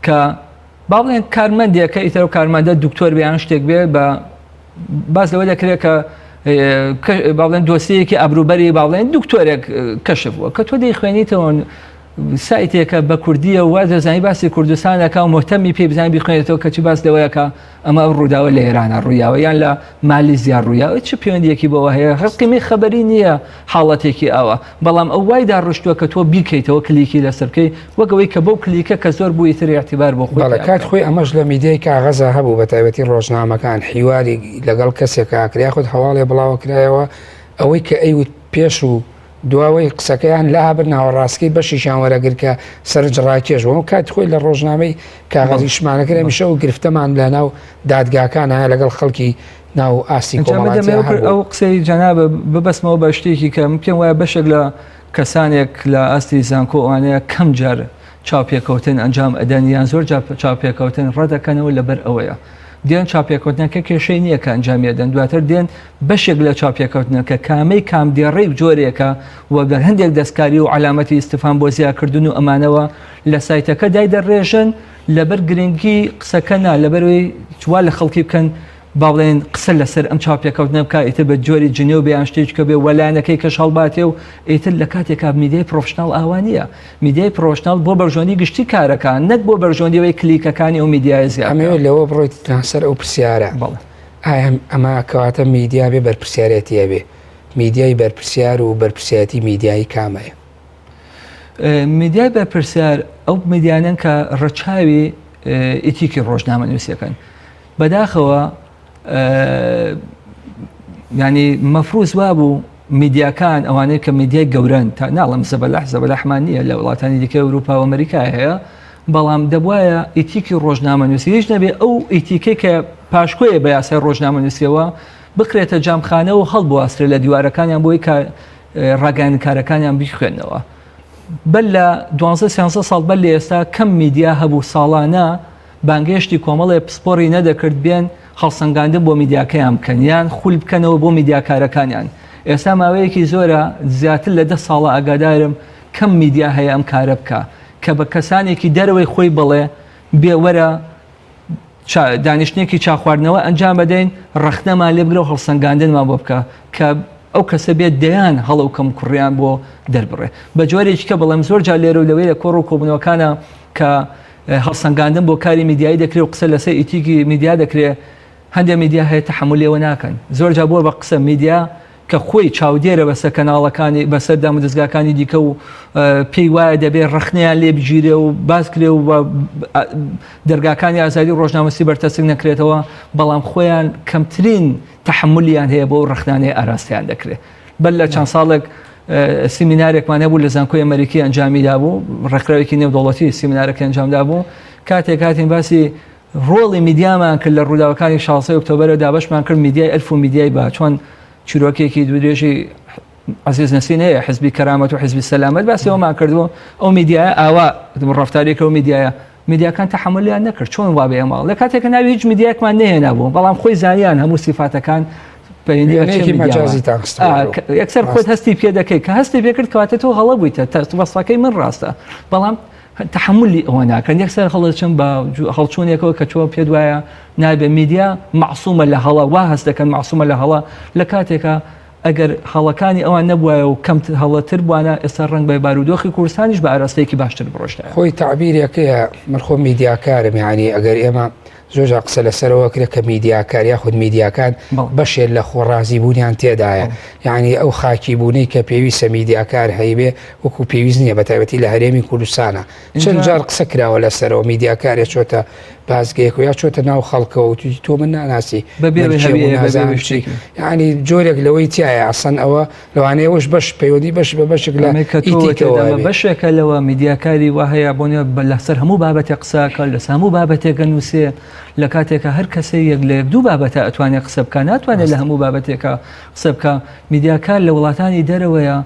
کە با بڵێن کارمەندێکە ئیتر و کارمەندە دکتۆر بیان شتێک بێ بە باس لەوە دەکرێت کە با بڵێن دۆسیەیەکی ئابروبەری با بڵێن دکتۆرێک کەشف بووە کە تۆ دەیخوێنیتەوە سایتێکە بە کوردیە و دەزانی باسی کوردستانەکە و مهتەمی پێ بزانانی بخوێنێتەوە کەچی باس لەوەیەکە ئەمە ئەو ڕووداوە لە ئێرانە ڕوویاوە یان لە مالیزیا ڕوویاوە چ پەیوەندیەکی بەوە هەیە هەر قیمەی خەبەری نییە حاڵەتێکی ئاوا بەڵام ئەو وای داڕشتووە کە تۆ بیکەیتەوە کلیکی لەسەر بکەی وەک ئەوەی کە بەو کلیکە کە زۆر بوو ئیتر ئیعتیبار بۆ خۆی بەڵێ پیا کات بکا. خۆی ئەمەش لە میدیای کاغەزا هەبوو بە تایبەتی ڕۆژنامەکان حیواری لەگەڵ کەسێکا ئەکرا یاخود هەواڵێ بڵاوەکرایەوە ئەوەی کە ئەیوت پێش و دواوەی قسەکەیان لابرد ناوەڕاستکەی بەشێکیان وەرەگرت کە سەرنجڕاکێش بوو کاتی خۆی لە ڕۆژنامەی کاغەزیشمانە کرد هەمیشە ئەو گرفتەمان لە ناو دادگاکان هەیە لەگەڵ خەڵکی ناو ئاستی کۆمەڵایەتی هەبوو. ئەو قسەی جەنابە ببەستمەوە بە شتێکی کە من پێم وایە بەشێک لە کەسانێک لە ئاستی زانکۆ ئەوانەیە کەم جار چاوپێکەوتن ئەنجام ئەدەن یان زۆر جار چاوپێکەوتن ڕەدەکەنەوە لەبەر ئەوەیە دێن چاوپێکەوتنەکە کێشەی نییە کە ئەنجامی ئەدەن دواتر دێن بەشێک لە چاوپێکەوتنەکە کامەی کام دێڕەی جۆرێکە و بە هەندێک دەستکاری و عەلامەتی ئیستفهام بۆ زیاکردن و ئەمانەوە لە سایتەکە دایدەڕێژن لەبەر گرنگی قسەکە نا لەبەرەوەی وا لە خەڵکی بکەن با بڵێن قسە لەسەر ئەم چاوپێکەوتنە بکە ئیتر بە جۆری جنێو بێ یان شتێکی کە بێ وەلایەنەکەی کەش هەڵباتێ و ئیتر لە کاتێکا میدیای professional ئاوا نییە میدیای professional بۆ بەرژەوەندی گشتی کارەکە نەک بۆ بەرژەوەندی ئەوەی کلیکەکانی ئەو میدیایە زیاد بکا. ئەمەوێت لەوە بڕۆیتە سەر ئەو پرسیارە بەڵێ. ئایا ئەمە کەواتە میدیا بێ بەرپرسیارێتی ئەبێ؟ میدیای بەرپرسیار و بەرپرسیارێتی میدیایی کامەیە؟ میدیای بەرپرسیار ئەو میدیانەن کە ڕەچاوی ئیتیکی ڕۆژنامەنووسیەکەن. بەداخەوە ینی مەفروز وابوو میدیاکان ئەوانەی کە میدیای گەورەن تا ناڵم زەبەلاح زەبەلاحمان نییە لە وڵاتانی دیکە ئەوروپا و ئەمریکا هەیە بەڵام دەبواە ئیتیکی ڕۆژنامەنووسی هیچ نەبێ ئەو ئیتیکەی کە پاشکۆیە بە یاسای ڕۆژنامەنووسیەوە بکرێتە جامخانە و هەڵبواسترێ لە دیوارەکانیان بۆی کە ڕاگەیاندکارەکانیان بیخوێنەوە بەر لە دوانزە سیانزە ساڵ بەر لە ئێستا کەم میدیا هەبوو ساڵانە بانگهێشتی کۆمەڵێ پسپۆڕی نەدەکرد بێن هەڵسەنگاندن بۆ میدیاکەیان بکەن یان خول بکەنەوە بۆ میدیاکارەکانیان ئێستا ماوەیەکی زۆرە زیاتر لە دە ساڵە ئاگادارم کەم میدیا هەیە ئەم کارە بکا کە بە کەسانێکی دەرەوەی خۆی بڵێ بێ وەرە دانیشتنێکی چاخواردنەوە ئەنجام بدەین ڕەخنەمان لێ بگرە و هەڵسەنگاندنمان بۆ بکە کە ئەو کەسە بێت دەیان هەڵە و کەموکوڕیان بۆ دەربڕێ بە جۆرێکی کە بڵێم زۆر جار لێرە و لەوێ لە کۆڕ و کۆبوونەوەکانە کە هەڵسەنگاندن بۆ کاری میدیایی دەکرێت و قسە لەسەر ئیتیکی میدیا دەکرێت هەندێک میدیا هەیە تەحەمولی ئەوە ناکەن زۆر جار بووە بە قسە میدیا کە خۆی چاودێرە بەسەر کەناڵەکانی بەسەر دامودەزگاکانی دیکە و پێی وایە دەبێت ڕەخنەیان لێ بگیرێ و باس کرێ و دەرگاکانی ئازادی ڕۆژنامەسی بەرتەسک نەکرێتەوە بەڵام خۆیان کەمترین تەحەمولیان هەیە بۆ ڕەخنانەی ئاراستەیان دەکرێت بەر لە چەند ساڵێک سیمینارێکمان هەبوو لە زانکۆی ئەمریکی ئەنجامی دابوو ڕێکخراوێکی نێودەوڵەتی سیمینارەکە ئەنجام دابوو کاتێک هاتین باسی ڕۆڵی میدیامان کرد لە ڕووداوەکانی 16 ئۆکتۆبەرە دابەشمان کرد میدیای ئەلف و میدیای با چۆن چیرۆکێکی دوودرێژی عزیز نەسین هەیە حزبی کەرامەت و حزبی سەلامەت باسی ئەومان کردووە ئەو میدیایە ئاوا ڕەفتارێکە و میدیایە میدیاکان تەحەمولیان نەکرد چۆن وا بێ ئەماڵ لە کاتێک کە ناوی هیچ میدیایەکمان نەهێنابوو بەڵام خۆی زانیان هەموو سیفاتەکان پەیوەندی بە چ وێنەیەکی میدیاوە. مەجازیتان خستەوە ئا، ڕوو. یەکسەر خۆت ڕاستە. هەستی پێ دەکەی کە هەستی پێ کرد کەواتە تۆ هەڵە بوویتە وەسفەکەی من ڕاستە بەڵام تەحەمولی ئەوە ناکەن یەکسەر هەڵدەچن بە هەڵچوونێکەوە کە تۆ پێت وایە نابێ میدیا مەعسومە لە هەڵە وا هەست دەکەن مەعسومە لە هەڵە لە کاتێکا ئەگەر هەڵەکانی ئەوان نەبوایە و کەم هەڵەتر بوانە ئێستا ڕەنگ بە بارودۆخی کوردستانیش بە ئاراستەیەکی باشتر بڕۆشتایە. خۆی تەعبیرێکەیە من خۆم میدیاکارم یانی ئەگەر ئێمە زۆر جار قسە لەسەرەوە کرێ کە میدیاکار یاخود میدیاکان بەشێک لە خۆڕازی بوونیان تێدایە یعنی ئەو خاکی بوونەی کە پێویستە میدیاکار هەیبێ وەکو پێویست نییە بە تایبەتی لە هەرێمی کوردستانە چەند جار قسە کراوە لەسەرەوە میدیاکارێ چۆتە بازگەیەک و یا چۆتە ناو خەڵکەوە و توی تۆ من ناناسی یعنی جۆرێک لەوەی تایە ئەسەن ئەوە لەوانەیە ئەوەش بەش پەیوەندی بەش بە بەشێک لە ئیتیکەوە بێ. بەشێکە لەوە میدیاکاری وا هەیە بۆ نوێ لەسەر هەموو بابەتێک قسە ئەکا لەسەر هەموو بابەتێک ئەنووسێ لە کاتێکا هەر کەسێ یەک لە یەک دوو بابەتە ئەتوانێ قسە بکا ناتوانێت لە هەموو بابەتێکا قسە بکا میدیاکار لە وڵاتانی دەرەوەیە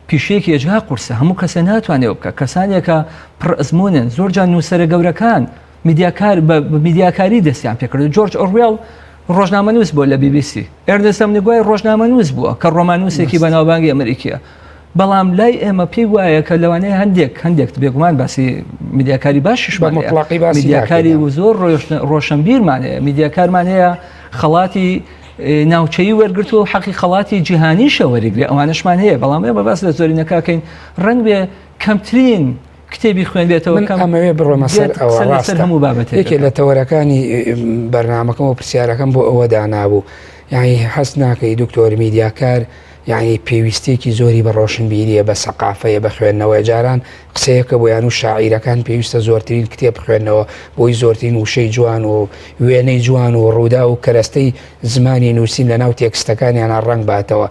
پیشەیەکی ئێجگار قورسە هەموو کەسێ ناتوانێ بکە کەسانێکە پڕ ئەزموونن زۆر جار نووسەرە گەورەکان میدیاکار بە میدیاکاری دەستیان پێکرد جۆرج ئۆروێڵ ڕۆژنامەنووس بووە لە بی بی سی. ئێرنست هەمنگوای ڕۆژنامەنووس بووە کە ڕۆماننووسێکی بەناوبانگی ئەمریکییە. بەڵام لای ئێمە پێی وایە کە لەوانەیە هەندێک هەندێک بێگومان باسی میدیاکاری باشیشمان هەیە. مطلقی باسی میدیاکاری و زۆر ڕۆشنبیرمان هەیە. میدیاکارمان هەیە خەڵاتی ناوچەیی وەرگرتووە و حەقی خەڵاتی جیهانیشە وەریگرێ ئەوانەشمان هەیە بەڵام ئێمە باس لە زۆرینەکەکەین ڕەنگ بێ کەمترین کتێبی خوێندبێتەوە من ئەمەوێ بڕۆمە سەر ئەوە ڕاستە هەموو بابەتێک یەکێ لە تەوەرەکانی بەرنامەکەم و پرسیارەکەم بۆ ئەوە دانابوو یعنی هەست ناکەی دکتۆر میدیاکار یعنی پێویستێکی زۆری بە ڕۆشنبیریە بە سەقافەیە بە خوێندنەوەی جاران قسەیەکە بۆ یان و شاعیرەکان پێویستە زۆرترین کتێب بخوێندنەوە بۆی زۆرترین وشەی جوان و وێنەی جوان و ڕوودا و کەرەستەی زمانی نووسین لە ناو تێکستەکانیانە ڕەنگ باتەوە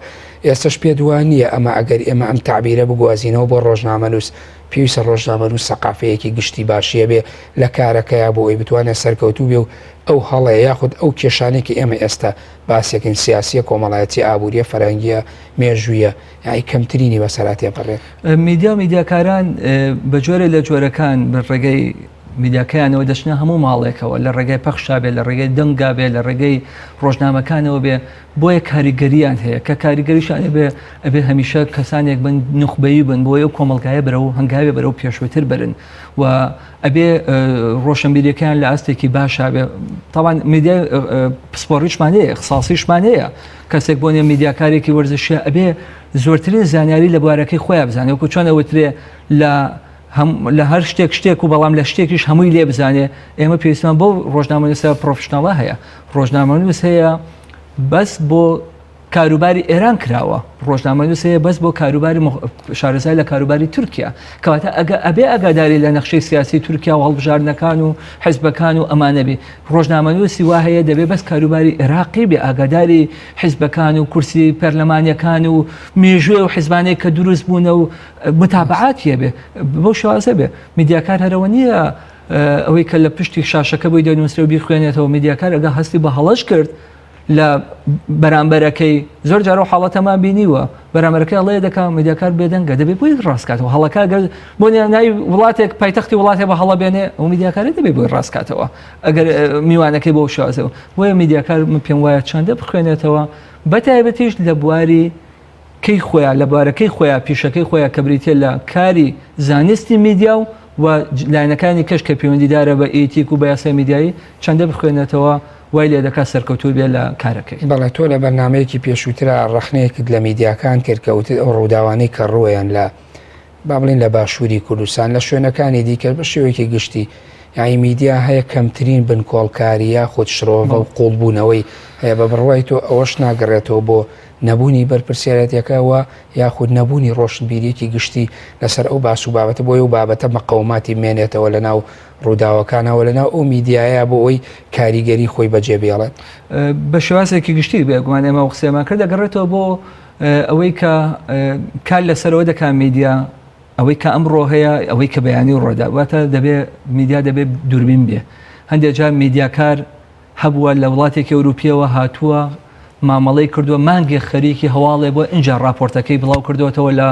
ئێستەش پێت وا نییە ئەمە ئەگەر ئێمە ئەم تەعبیرە بگوازینەوە بۆ ڕۆژنامەنووس، پێویستە ڕۆژنامەنووس سەقافەیەکی گشتی باشی هەبێ لە کارەکەیا بۆ ئەوەی بتوانێ سەرکەوتوو بێ و ئەو هەڵەیە یاخود ئەو کێشانەی کە ئێمە ئێستا باسیەکەین سیاسیە، کۆمەڵایەتیە، ئابووریە، فەرهەنگیە، مێژوویە، یانی کەمترینی بەسەرا تێپەڕێت. میدیا و میدیاکاران بە جۆرێ لە جۆرەکان بە ڕێگەی میدیاکەیانەوە دەچنە هەموو ماڵێکەوە لە ڕێگای پەخشا بێ لە ڕێگەی دەنگا بێ لە ڕێگەی ڕۆژنامەکانەوە بێ بۆیە کاریگەریان هەیە کە کاریگەریشان ئەبێ ئەبێ هەمیشە کەسانێک بن نوخبەیی بن بۆ ئەو کۆمەڵگایە بەرەو هەنگاوێ بەرەو پێشوەتر بەرن و ئەبێ ڕۆشنبیریەکەیان لە ئاستێکی باشا بێ تاوان میدیای پسپۆڕیشمان هەیە اختصاصیشمان هەیە کەسێک بۆ نیە میدیاکارێکی وەرزشیە ئەبێ زۆرترین زانیاری لە بوارەکەی خۆیان بزانێت وەکو چۆن ئەوترێ لە هەم لە هەر شتێک شتێک و بەڵام لە شتێکیش هەمووی لێ بزانێ ئێمە پێویستمان بۆ ڕۆژنامەنووسە professional ە هەیە ڕۆژنامەنووس هەیە بەس بۆ کاروباری ئێران کراوە ڕۆژنامەنووس هەیە بەس بۆ کاروباری شارەزای لە کاروباری تورکیا کەواتە ئەگە ئەبێ ئەگاداری لە نەخشەی سیاسی تورکیا و هەڵبژاردنەکان و حزبەکان و ئەمانە بێ ڕۆژنامەنووسی وا هەیە دەبێ بەس کاروباری عێراقی بێ ئاگاداری حزبەکان و کورسی پەرلەمانیەکان و مێژوێ و حزبانێک کە دروست بوونە و متابعاتی هەبێ بەو شێوازە بێ میدیاکار هەرەوە نییە ئەوەی کە لە پشتی شاشەکە بۆی دەنووسرێ و بیخوێنێتەوە میدیاکار ئەگە هەستی بە هەڵەش کرد لە بەرامبەرەکەی زۆر جارە و حاڵەتەمان بینیوە بەرامبەرەکەی ئەڵێ دەکا میدیاکار بێدەنگە دەبێت بۆی ڕاستکاتەوە هەڵەکە گەر بۆ ناوی وڵاتێک پایتەختی وڵاتێ بە هەڵە بێنێ ئەو میدیاکارە دەبێت بۆی ڕاستکاتەوە ئەگەر میوانەکەی بۆ شازەوە بۆیە میدیاکار من پێم وایە چەندە بخوێنێتەوە بە تایبەتیش لە بواری کەی خۆیان لە بوارەکەی خۆیان پیشەکەی خۆیان کە بریتیە لە کاری زانستی میدیا و و لایەنەکانی کەش کە پەیوەندیدارە بە ئیتیک و بە یاسای میدیایی چەندە بخوێنێتەوە وای لێ دەکات سەرکەوتوو بێ لە کارەکەی. بەڵێ تۆ لە بەرنامەیەکی پێشووترا ڕەخنەیەکت لە میدیاکان کرد کە وتت ئەو ڕووداوانەی کە ڕوویان لە با بڵێین لە باشووری کوردستان لە شوێنەکانی دیکە بە شێوەیەکی گشتی یانی میدیا هەیە کەمترین بنکۆڵکاری یاخود شرۆڤە و قوڵبوونەوەی هەیە بە بڕوای تۆ ئەوەش ناگەڕێتەوە بۆ نەبوونی بەرپرسیارێتیەکە و یاخود نەبوونی ڕۆشنبیریەکی گشتی لەسەر ئەو باس و بابەتە بۆیە و بابەتە مەقەوماتی بمێنێتەوە لەناو ڕووداوەکانەوە لەناو ئەو میدیایە بۆ ئەوەی کاریگەری خۆی بەجێ بێڵێت. بە شێوازێکی گشتی بێگومان ئێمە ئەو قسەیەمان کرد دەگەڕێتەوە بۆ ئەوەی کە کار لەسەرەوە دەکات میدیا ئەوەی کە ئەمڕۆ هەیە ئەوەی کە بەیانی ڕۆدا واتە دەبێ میدیا دەبێ دووربین بێ هەندێک جار میدیاکار هەبووە لە وڵاتێکی ئەوروپیەوە هاتووە مامەڵەی کردووە مانگێک خەریکی هەواڵێ بۆ ئینجا راپۆرتەکەی بڵاو کردوێتەوە لە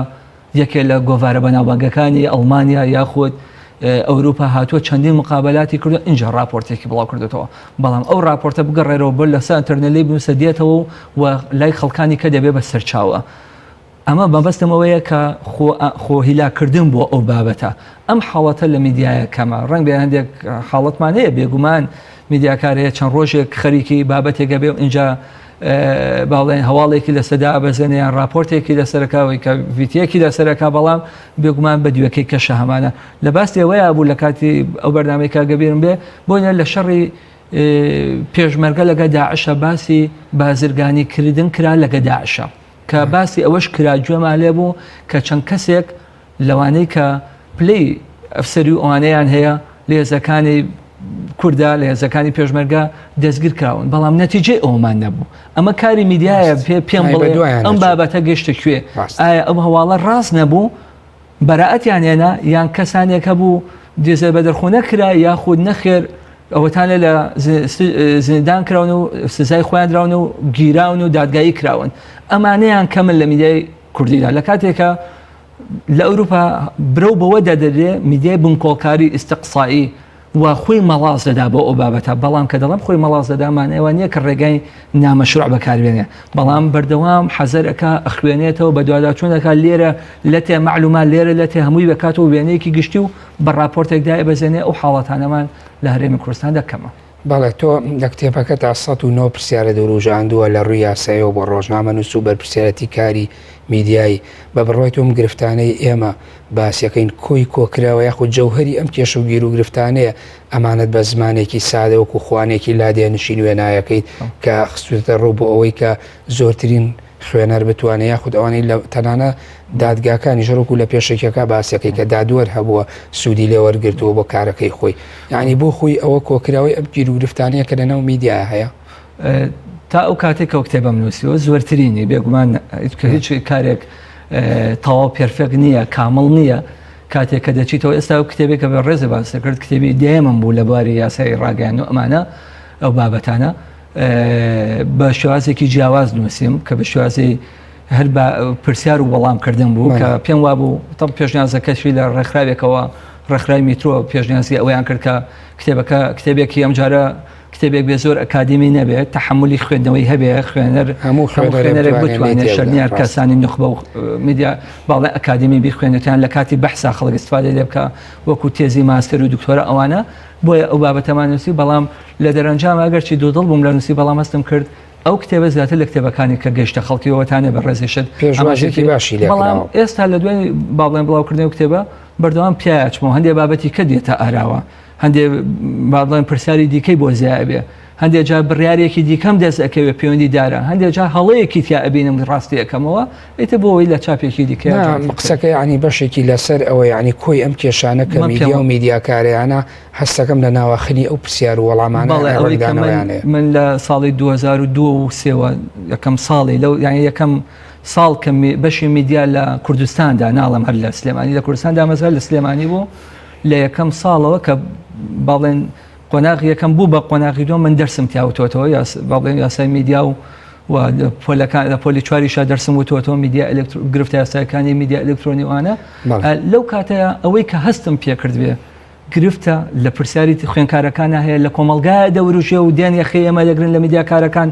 یەکێ لە گۆڤارە بەناوبانگەکانی ئەڵمانیا یاخود ئەوروپا هاتووە چەندین مقابلاتی کردو ئینجا راپۆرتێکی بڵاو کردوێتەوە بەڵام ئەو راپۆرتە بگەڕێرەوە بۆ لەسەر ئەتەرنێت لێی بنووسە دێتەوە و لای خەڵکانی کە دەبێ بە سەرچاوە. ئەمە مەبەستم ئەوەیە کە خۆ خۆ هیلاکردن بۆ ئەو بابەتە ئەم حاڵەتە لە میدیایە کەمە ڕەنگبێ هەندێک حاڵەتمان هەیە بێگومان میدیاکار هەیە چەند ڕۆژێک خەریکی بابەتێکە بێ و اینجا باڵێن هەواڵێکی لەسەدا ئەبەزێنێ یان راپۆرتێکی لەسەرەکەوەی کە ڤیتیەکی لەسەرەکە بەڵام بێگومان بە دوێکەی کەشە هەمانە لە باسی ئەوەیە بوو لە کاتی ئەو بەرنامەی کە گەبیرم بێ بۆنە لە شەڕی پێشمەرگە لەگە داعشە باسی بازرگانی کردن کرا لەگە داعشە کە باسی ئەوەش کرا گوێمان لێ بوو کە چەند کەسێک لەوانەی کە پلەی ئەفسەری و ئەوانەیان هەیە لە هێزەکانی کووردا لە هێزەکانی پێشمەرگە دەستگیر کراون بەڵام نەتیجەی ئەومان نەبوو ئەمە کاری میدیایە پێ پێم بڵێ ئەم بابەتە گەشتە کوێ ئایا ئەو هەواڵە ڕاست نەبوو بەرائەتیان هێنا یان کەسانێک هەبوو دێزە بەدەرخۆنە کرا یاخود نەخێر ئەوەتانە لە زیندان کراون و سزای خۆیان دراون و گیراون و دادگایی کراون ئەمانەیان کەمن لە میدیای کوردیدا لە کاتێکە لە ئەوروپا برەو بەوە دەدرێ میدیای بنکۆڵکاری ئیستقسایی و خۆی مەڵاس دەدا بۆ ئەو بابەتە بەڵام کە دەڵێم خۆی مەڵاس دەدا مانای ئەوە نییە کە ڕێگای نامەشروع بەکاربێنێ بەڵام بەردەوام حەزەر ئەکا ئەخوێنێتەوە بەدواداچوون ئەکا لێرە لەتێ مەعلومات لێرە لەتێ هەمووی بەکاتەوە وێنەیەکی گشتی و بە ڕاپۆرتێک دایبەزێنێ ئەو حاڵەتانەمان لە هەرێمی کوردستاندا کەمە. بەڵێ، تۆ لە کتێبەکەتا 109 پرسیارت وروژاندووە لە ڕووی یاساییەوە بۆ ڕۆژنامەنووس و بەرپرسیارەتی کاری میدیایی، بە بڕوای تۆ ئەم گرفتانەی ئێمە باسیەکەین کۆی کۆکراوە یاخود جەوهەری ئەم کێشە و گیروگرفتانەیە ئەمانەت بە زمانێکی سادە وەکو خوانێکی لادێ نشین وێنایەکەیت کە خستوتە ڕوو بۆ ئەوەی کە زۆرترین خوێنەر بتوانێت یاخود ئەوانەی لە تەنانە دادگاکانی ژەرۆکو لە پێشەکیەکە باسەکەی کە دادوەر هەبووە سوودی لێوەرگرتووە بۆ کارەکەی خۆی یعنی بۆ خۆی ئەوە کۆکراوەی ئەم گیروگرفتانەیە کە لەناو میدیا هەیە. تا ئەو کاتێک کە کتێبم نووسیوە زۆرترینی بێگومان هیچ کارێک تەواو perfect نییە کامڵ نییە کاتێک کە دەچیتەوە ئێستا ئەو کتێبێک کە بە ڕێزە باس کرد کتێبی دێمم بوو لە بواری یاسای ڕاگەیان و ئەمانە ئەو بابەتانە بە شێوازێکی جیاواز نووسیم کە بە شێوازی هەر بە پرسیار و وەڵامکردن بوو کە پێم وابوو تەم پێشنیازەکەشی لە ڕێکخراوێکەوە ڕێکخراوی میترۆ پێشنیازی ئەوەیان کرد کە کتێبەکە کتێبێکی ئەمجارە کتێبێک بێ زۆر ئەکادیمی نەبێت تەحملی خوێندنەوەی هەبێ خوێنەر هەموو خوێنەرێک بتوانێت شەرنیار کەسانی نخبە و میدیا باڵێ ئەکادیمی بیخوێنێتیان لە کاتی بەحسا خەڵک استفادە لێ بکە وەکو تێزی ماستەر و دکتۆرە ئەوانە بۆیە ئەو بابەتەمان نووسی بەڵام لە دەرەنجام ئەگەرچی دوودڵ بووم لە نووسی بەڵام هەستم کرد ئەو کتێبە زیاتر لە کتێبەکانی کە گەیشتە خەڵکیەوە تانێ بە ڕێزیشت پێشوازێکی باشی لێ بەڵام ئێستا لە دوای با بڵێن بڵاوکردنەوەی کتێبە بەردەوام پیاچمەوە هەندێک بابەتی کە دێتە ئاراوە هەندێ با بڵێن پرسیاری دیکەی بۆ زیای بێ هەندێک جار بڕیارێکی دیکەم دەست ئەکەوێ پەیوەندی دارە هەندێک جار هەڵەیەکی تیا ئەبینم ڕاستی ئەەکەمەوە ئیتر بۆ ئەوەی لە چاپێکی دیکە قسەکە ینی بەشێکی لەسەر ئەوە ینی کۆی ئەم کێشانە کە میدیا و میدیاکاریانە هەستەکەم لە ناواخنی ئەو پرسیار و وەڵامانە من لە ساڵی 2002 و سێوە یەکەم ساڵی لەو یان یەکەم ساڵ کە بەشی میدیا لە کوردستاندا ناڵم هەر لە سلێمانی لە کوردستان دامەزرا لە سلێمانی بوو لە یەکەم ساڵەوە کە باڵێن قۆناغی یەکەم بوو بە قۆناغی دووەم من دەرسم تیا وتۆتەوە با بڵێن یاسای میدیا و و پۆلەکان لە پۆلی چواریشا دەرسم وتۆتەوە میدیا گرفتە یاسایەکانی میدیا ئەلکترۆنی وانە لەو کاتەیە ئەوەی کە هەستم پێکرد بێ گرفتە لە پرسیاری خوێنکارەکانە هەیە لە کۆمەلگای دەوروژێ و دێن یەخەی ئێمە دەگرن لە میدیاکارەکان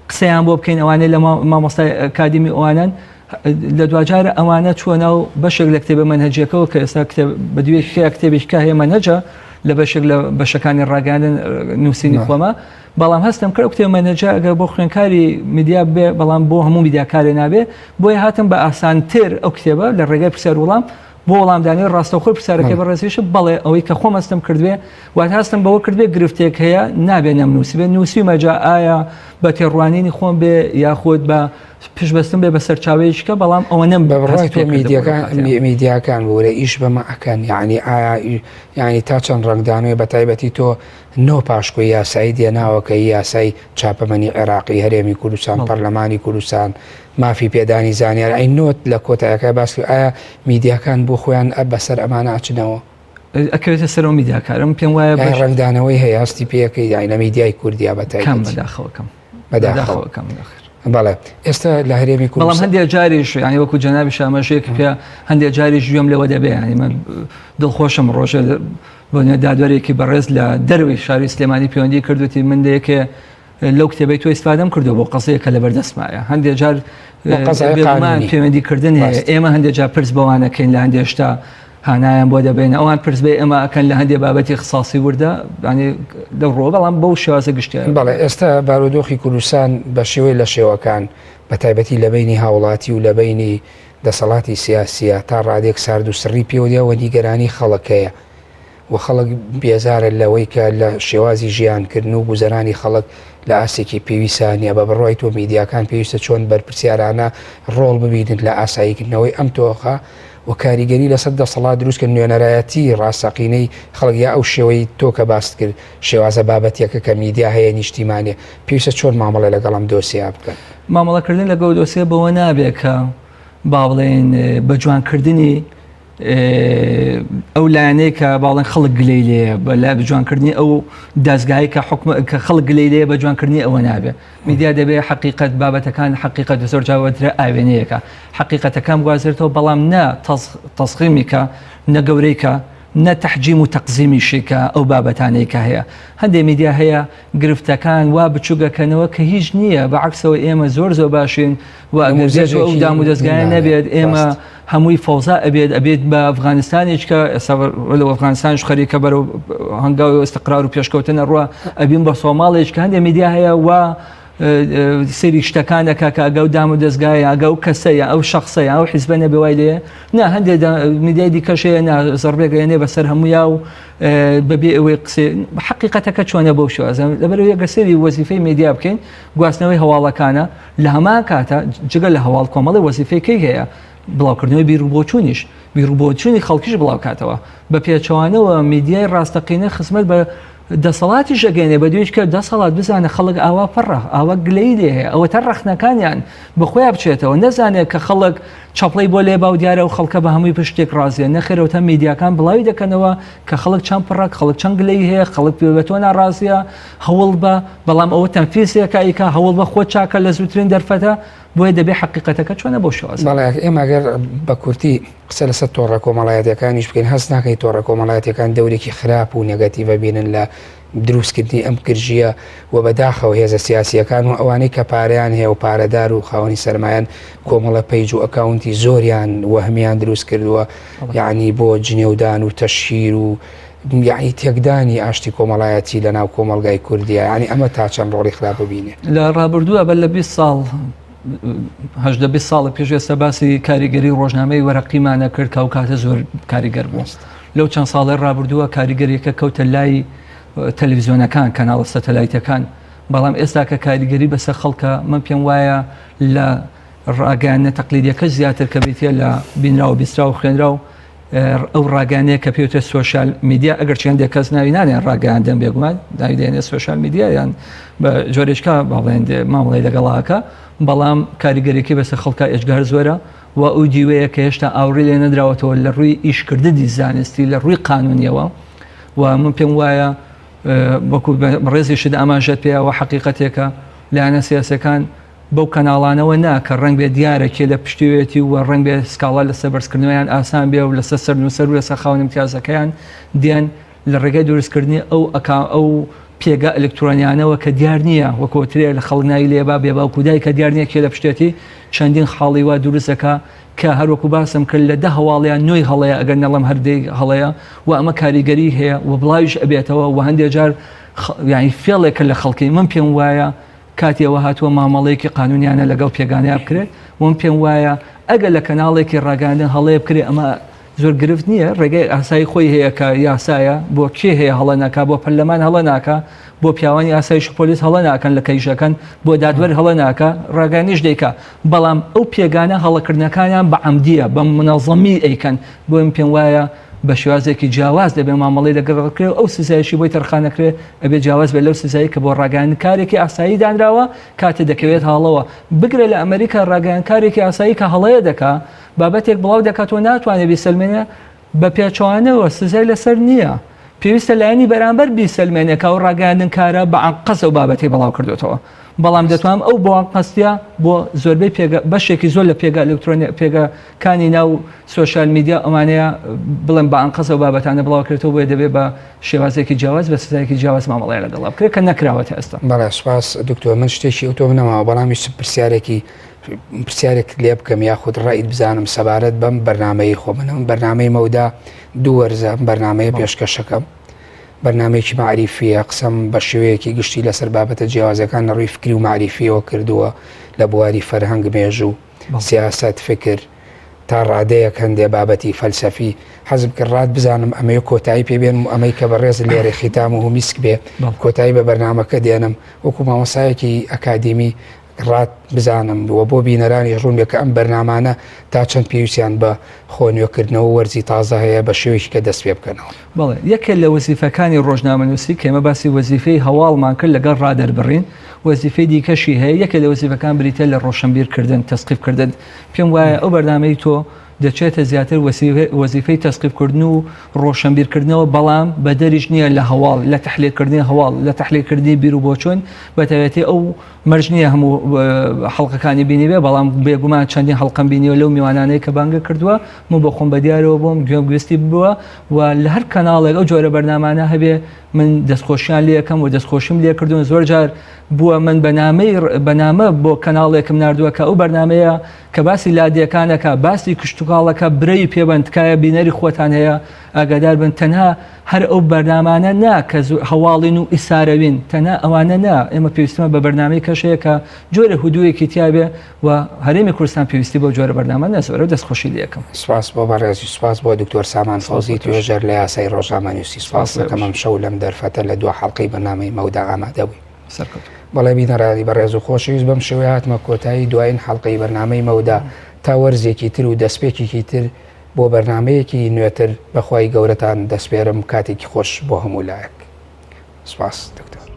قسەیان بۆ بکەین ئەوانەی لە مامۆستای ئەکادیمی ئەوانن لە دواجارە ئەوانە چووە ناو بەشێک لە کتێبە مەنهەجیەکەوە کە ئێستا کتێب بە دوێکە کتێبێکی کە هەیە مەنهەجە لە بەشێک لە بەشەکانی ڕاگەاندن نووسینی خۆمە بەڵام هەستم کرد کتێب مەنهەجە ئەگەر بۆ خوێنکاری میدیا بێ بەڵام بۆ هەموو میدیاکارێ نابێ بۆیە هاتم بە ئاسانتر ئەو کتێبە لە ڕێگای پرسیار وڵام بۆ وەڵامدانەوەی ڕاستەوخۆی پرسیارەکەی بەڕێزیشم بەڵێ ئەوەی کە خۆم هەستم کردبێ واتە هەستم بەوە کردبێ گرفتێک هەیە نابێ نەمنووسیبێ نووسیومە جا ئایا بە تێڕوانینی خۆم بێ یاخود بە پشتبەستن بێ بە سەرچاوەیەکی کە بەڵام ئەوە نەم بە بڕوای تۆ میدیاکان میدیاکان بورە ئیش بەمە ئەکەن یعنی ئایا یعنی تا چەند ڕەنگدانەوەی بە تایبەتی تۆ نۆ پاشکۆی یاسایی دێناوە کە یاسای چاپەمەنی عێراقی هەرێمی کوردستان پەرلەمانی کوردستان مافی پێدانی زانیار ئەی نۆت لە کۆتایەکە باس کرد ئایا میدیاکان بۆ خۆیان ئە بەسەر ئەمانە ئەچنەوە؟ ئەکەوێتە سەرەوە میدیاکارم پێم وایە بەش ڕەنگدانەوەی هەیە هەستی پێەکەی یانی لە میدیای کوردیا بە تایبەتی کەم بەداخەوە کەم بەداخەوە کەم نەخێر بەڵێ ئێستا لە هەرێمی کوردستان بەڵام هەندێک جاریش یانی وەکو جەنابی شامەژێک پێ هەندێک جاریش گوێم لەوە دەبێ یانی من دڵخۆشم ڕۆژێ بۆ دادوەرێکی بەڕێز لە دەروی شاری سلێمانی پەیوەندی کردوتی من لە یەکێ لەو کتێبەی تۆ ئیسفادەم کردو بۆ قەزیە کە لەبەردەستمایە هەندێک جار پەیوەندی کردن هەیە ئێمە هەندێک جار پرس بەوانەکەین لە هەندێک شتا هانایان بۆ دەبێن ئەوان پرس بێ ئێمە ئەکەن لە هەندێک بابەتی خساسی وردە لەو ڕۆ بەڵام بەو شێوازە گشتە بەڵێ ئێستا بارودۆخی کوردستان بە شێوەی لە شێوەکان بە تایبەتی لە بینی هاوڵاتی و لە بینی دەسەڵاتی سیاسیە تا ڕادێک سارد و سڕی پێوەدیا و نیگەرانی خەڵکەیە و خەڵک بێزارە لەوەی کە لە شێوازی ژیانکردن و گوزەرانی خەڵک لە ئاستێکی پێویستا نییە، بە بڕوای تۆ میدیاکان پێویستە چۆن بەرپرسیارانە ڕۆڵ ببینن لە ئاساییکردنەوەی ئەم دۆخە و کاریگەری لەسەر دەسەڵات دروست کەن نوێنەرایەتی ڕاستەقینەی خەڵک یا ئەو شێوەی تۆ کە باست کرد شێوازە بابەتیەکە کە میدیا هەیە نیشتیمانیە پێویستە چۆن مامەڵە لەگەڵ ئەم دۆسیە بکەن؟ مامەڵەکردن لەگەڵ دۆسیە بەوە نابێ کە با بڵێین بە جوانکردنی ئەو لایەنەی کە باڵێن خەڵک گلەی لێیە بە لای جوانکردنی ئەو دەستگای کە حکوم کە خەڵک گلەی لێیە بە جوانکردنی ئەوە نابێ میدیا دەبێ حقیقت بابەتەکان حقیقت زۆر جاوەترە ئاوێنەیەکە حقیقەتەکان بگوازێتەوە بەڵام نە تەسخیمیکە نە گەورەیکە نە تەحجیم و تەقزیمیشی کە ئەو بابەتانەی کە هەیە هەندێک میدیا هەیە گرفتەکان وا بچووگەکەنەوە کە هیچ نییە بە عکسەوە ئێمە زۆر زۆر باشین و ئەگەر ئەو دام و دەستگایە نەبێت ئێمە هەمووی فەوزا ئەبێت ئەبێت بە ئەفغانستانێک کە ئێستا لە ئەفغانستانش خەریکە بەرەو هەنگاوی ئێستقرار و پێشکەوتن ئەڕوا ئەبین بە سۆماڵێک کە هەندێک میدیا هەیە وا سەیری شتەکان ئەکا کە ئەگە و دام و دەستگایە ئەگە و کەسە یا ئەو شخصە یا ئەو حیزبە نەبێ وای لێ نا هەندێک میدیای دیکەش هەیە نا زەڕبێک ئەیەنێ بەسەر هەموویا و بەبێ ئەوەی قسێ حقیقەتەکە چۆنە بەو شێوازە لەبەرئەوەی ئەگەر سەیری وەزیفەی میدیا بکەین گواستنەوەی هەواڵەکانە لە هەمان کاتا جگە لە هەواڵ کۆمەڵی وەزیفەی کەی هەیە بڵاوکردنەوەی بیروبۆچوونیش بیروبۆچوونی خەڵکیش بڵاوکاتەوە بە پێچەوانەوە میدیای ڕاستەقینە خزمەت بە دەسەڵاتیش ئەگەێنێ بە دوێش کە دەسەڵات بزانە خەڵک ئاوا پڕە ئاوا گلەی لێ هەیە ئەوە تا ڕەخنەکانیان بەخۆیان بچێتەوە نەزانێت کە خەڵک چەپڵەی بۆ لێبا و دیارە و خەڵکە بە هەمووی پشتێک ڕازیە نەخێرەوە تا میدیاکان بڵاوی دەکەنەوە کە خەڵک چەند پڕە خەڵک چەند گلەی هەیە خەڵک پێ بە تۆ ناڕازیە هەوڵ بە بەڵام ئەوە تەنفیسێکە ئەیکا هەوڵ بە خۆت چاکە لە زووترین دەرفەتە بۆیە دەبێ حەقیقەتەکە چۆنە بەو شێوازە. بەڵێ ئێمە گەر بە کورتی قسە لەسەر تۆڕە کۆمەڵایەتیەکانیش بکەین هەست ناکەی تۆڕە کۆمەڵایەتیەکان دەورێکی خراپ و نێگەتیڤ بینن لە دروستکردنی ئەم گرژییە و بەداخەوە هێزە سیاسیەکان و ئەوانەی کە پارەیان هەیە و پارەدار و خاوەنی سەرمایەن کۆمەڵە page و account ی زۆریان وەهمیان دروست کردووە یعنی بۆ جنێودان و تەشهیر و یەعنی تێکدانی ئاشتی کۆمەڵایەتی لە ناو کۆمەڵگای کوردیە یەعنی ئەمە تا چەند ڕۆڵی خراپ ببینێ؟ لە ڕابردووە بەر لە 20 ساڵ هەژدە 20 ساڵە پێش ئێستا باسی کاریگەری ڕۆژنامەی وەرەقیمانە کرد کە ئەو کاتە زۆر کاریگەر بوو لەو چەند ساڵی ڕابردووە کاریگەریەکە کەوتە لای تەلەڤیزیۆنەکان کەناڵە سەتەلایتەکان بەڵام ئێستا کە کاریگەری بەسەر خەڵکە من پێم وایە لە ڕاگەیاندنە تەقلیدیەکە زیاتر کە بریتە لە بینراو بیستراو خوێنراو ئەو ڕاگەیاندنەیە کە پێوترێت social media ئەگەرچی هەندێک کەس ناوی نانێن ڕاگەیاندن بێگومان ناوی دێنێ social media یان بە جۆرێکا باڵێن مامەڵی لەگەڵاکە بەڵام کاریگەریەکەی بەسەر خەڵکا ئێجگار زۆرە و ئەو دیوەیە کە هێشتا ئاوڕی لێ نەدراوەتەوە لە ڕووی ئیشکردنی زانستی لە ڕووی قانونیەوە و من پێم وایە وەکو بەڕێزیشت ئاماژەت پێیەوە حەقیقەتێکە لایەنە سیاسەکان بەو کەناڵانەوە نا کە ڕەنگبێ دیارە کێ لە پشتیوێتی و ڕەنگبێ سکاڵا لەسەر بەرزکردنەوەیان ئاسان بێ و لەسەر سەرنووسەر و لەسەر خاوەن امتیازەکەیان دێن لە ڕێگای دروستکردنی ئەو ئەکا ئەو پێگە ئەلکترۆنیانەوە کە دیار نییە وەکۆترێ لە خەڵک ناوی لێ با بێ باوک و دایکە دیار نییە کێ لە پشتێتی چەندین خاڵی وا دروست دەکا کە هەروەکو باسم کرد لە دە هەواڵیان نۆی هەڵەیە ئەگەر نەڵێم هەر دەی هەڵەیە و ئەمە کاریگەری هەیە و بڵاویش ئەبێتەوە و هەندێک جار یعنی فێڵێکە لە خەڵکی من پێم وایە کاتی ئەوە هاتووە مامەڵەیەکی قانونیانە لەگەڵ پێگانەیا بکرێت و من پێم وایە ئەگەر لە کەناڵێکی ڕاگەیاندن هەڵەیە بکرێت ئەمە زۆر گرفت نییە ڕێگەی ئاسایی خۆی هەیە کە یاسایە بۆ کێ هەیە هەڵە ناکا بۆ پەرلەمان هەڵە ناکا بۆ پیاوانی ئاسایش و پۆلیس هەڵە ناکەن لە کەیشەکەن بۆ دادوەر هەڵە ناکا ڕاگەیاندنیش دەیکا بەڵام ئەو پێگانە هەڵەکردنەکانیان بە عەمدیە بە منەظەمی ئەیکەن بۆ من پێم وایە بە شێوازێکی جیاواز دەبێ مامەڵەی لەگەڵ بکرێ و ئەو سزایشی بۆی تەرخان نەکرێ ئەبێ جیاواز بێت لەو سزایی کە بۆ ڕاگەیاندنکارێکی ئاسایی دانراوە کاتێ دەکەوێت هاڵەوە بگرە لە ئەمریکا ڕاگەیاندکارێکی ئاسایی کە هەڵەیە دەکا بابەتێک بڵاو دەکاتەوە ناتوانێت بیسەلمێنێ بە پێچەوانەوە سزای لەسەر نییە. پێویستە لایەنی بەرامبەر بیسەلمێنێ کە ئەو ڕاگەیاندنکارە بە ئەنقەست ئەو بابەتەی بڵاو کردوێتەوە. بەڵام دەتوانم ئەو بۆ ئەنقەستە بۆ زۆربەی پێگە بەشێکی زۆر لە پێگە ئەلکترۆنی پێگەکانی ناو سۆشیال میدیا ئەمانەیە بڵێم بە ئەنقەست ئەو بابەتانە بڵاو کرێتەوە بۆیە دەبێ بە شێوازێکی جیاواز بە سزایەکی جیاواز مامەڵەیان لەگەڵا بکرێت کە نەکراوەتە ئێستا. بەڵێ سوپاس دکتۆر من شتێکی ئەوتۆم نەماوە بەڵام ویستم پرسیارێکی پرسیارێکت لێ بکەم یاخود ڕایت بزانم سەبارەت بەم بەرنامەی خۆ من ئەم بەرنامەی مەودا دوو وەرزە ئەم بەرنامەیە پێشکەشەکەم بەرنامەیەکی مەعریفیە قسەم بە شێوەیەکی گشتی لەسەر بابەتە جیاوازەکان لە ڕووی فکری و مەعریفیەوە کردووە لە بواری فەرهەنگ مێژوو سیاسەت فکر تا ڕادەیەک هەندێ بابەتی فەلسەفی حەزم کرد ڕات بزانم ئەمەیە کۆتایی پێ بێنم و ئەمەی کە بەڕێز لێرە ختام و میسک بێ کۆتایی بە بەرنامەکە دێنم وەکو مامۆسایەکی ئەکادیمی ڕات بزانم و بۆ بینەرانیش ڕوون بێ کە ئەم بەرنامانە تا چەند پێویستیان بە خۆ نوێکردنەوە و وەرزی تازە هەیە بە شێوەیەکی کە دەست پێ بکەنەوە. بەڵێ، یەکێ لە وەزیفەکانی ڕۆژنامەنووسی کە ئێمە باسی وەزیفەی هەواڵمان کرد لەگەڵ ڕادەربڕین، وەزیفەی دیکەشی هەیە، یەکێ لە وەزیفەکان بریتیە لە ڕۆشنبیرکردن، تەسقیفکردن. پێم وایە ئەو بەرنامەی تۆ دەچێتە زیاتر وەزیفەی تەسقیفکردن و ڕۆشنبیرکردنەوە، بەڵام بەدەریش نییە لە هەواڵ، لە تەحلیلکردنی هەواڵ، لە تەحلیلکردنی بیروبۆچوون، بەتایبەتی ئەو مەرج نییە هەموو حەڵقەکانی بینیبێ بەڵام بێگومان چەندین حەڵقەم بینیوە لەو میوانانەی کە بانگە کردووە من بۆ خۆم بەدیارەوە بووم گوێم گوێستی بووە و لە هەر کەناڵێک ئەو جۆرە بەرنامانە هەبێ من دەستخۆشیان لێ یەکەم و دەستخۆشیم لێ کردوون زۆر جار بووە من بەنامەی بەنامە بۆ کەناڵێکم ناردووە کە ئەو بەرنمەیە کە باسی لادێکانەکە باسی کشتتوکاڵەکە برەوی پێبەن تکایە بینەری خۆتان هەیە ئاگادار بن تەنها هەر ئەو بەرنامانە نا کە هەواڵین و ئیسارەوین تەنها ئەوانە نا ئێمە پێویستمان بە بەرنامەی کەش هەیە کە جۆرە هدوویەکی تیابێ و هەرێمی کوردستان پێویستی بەو جۆرە بەرنامە نە زۆرە و دەستخۆشی لێ ئەکەم. سپاس بۆ بەڕێزی سپاس بۆ دکتۆر سامان فەوزی توێژەر لە یاسای ڕۆژنامەنووسی سپاس دەکەم ئەمشەو لەم دەرفەتە لە دوا حەڵقەی بەرنامەی مەودا ئامادە بووی. سەرکەوتوو. بەڵێ بینەرانی بەڕێز و خۆشەویست بەم شێوەیە هاتمە کۆتایی دوایین حەڵقەی بەرنامەی مەودا تا وەرزێکی تر و دەستپێکێکی تر بۆ بەرنامەیەکی نوێتر بەخوای گەورەتان دەسپێرم کاتێکی خۆش بۆ هەموو لایەک سپاس دکتۆر.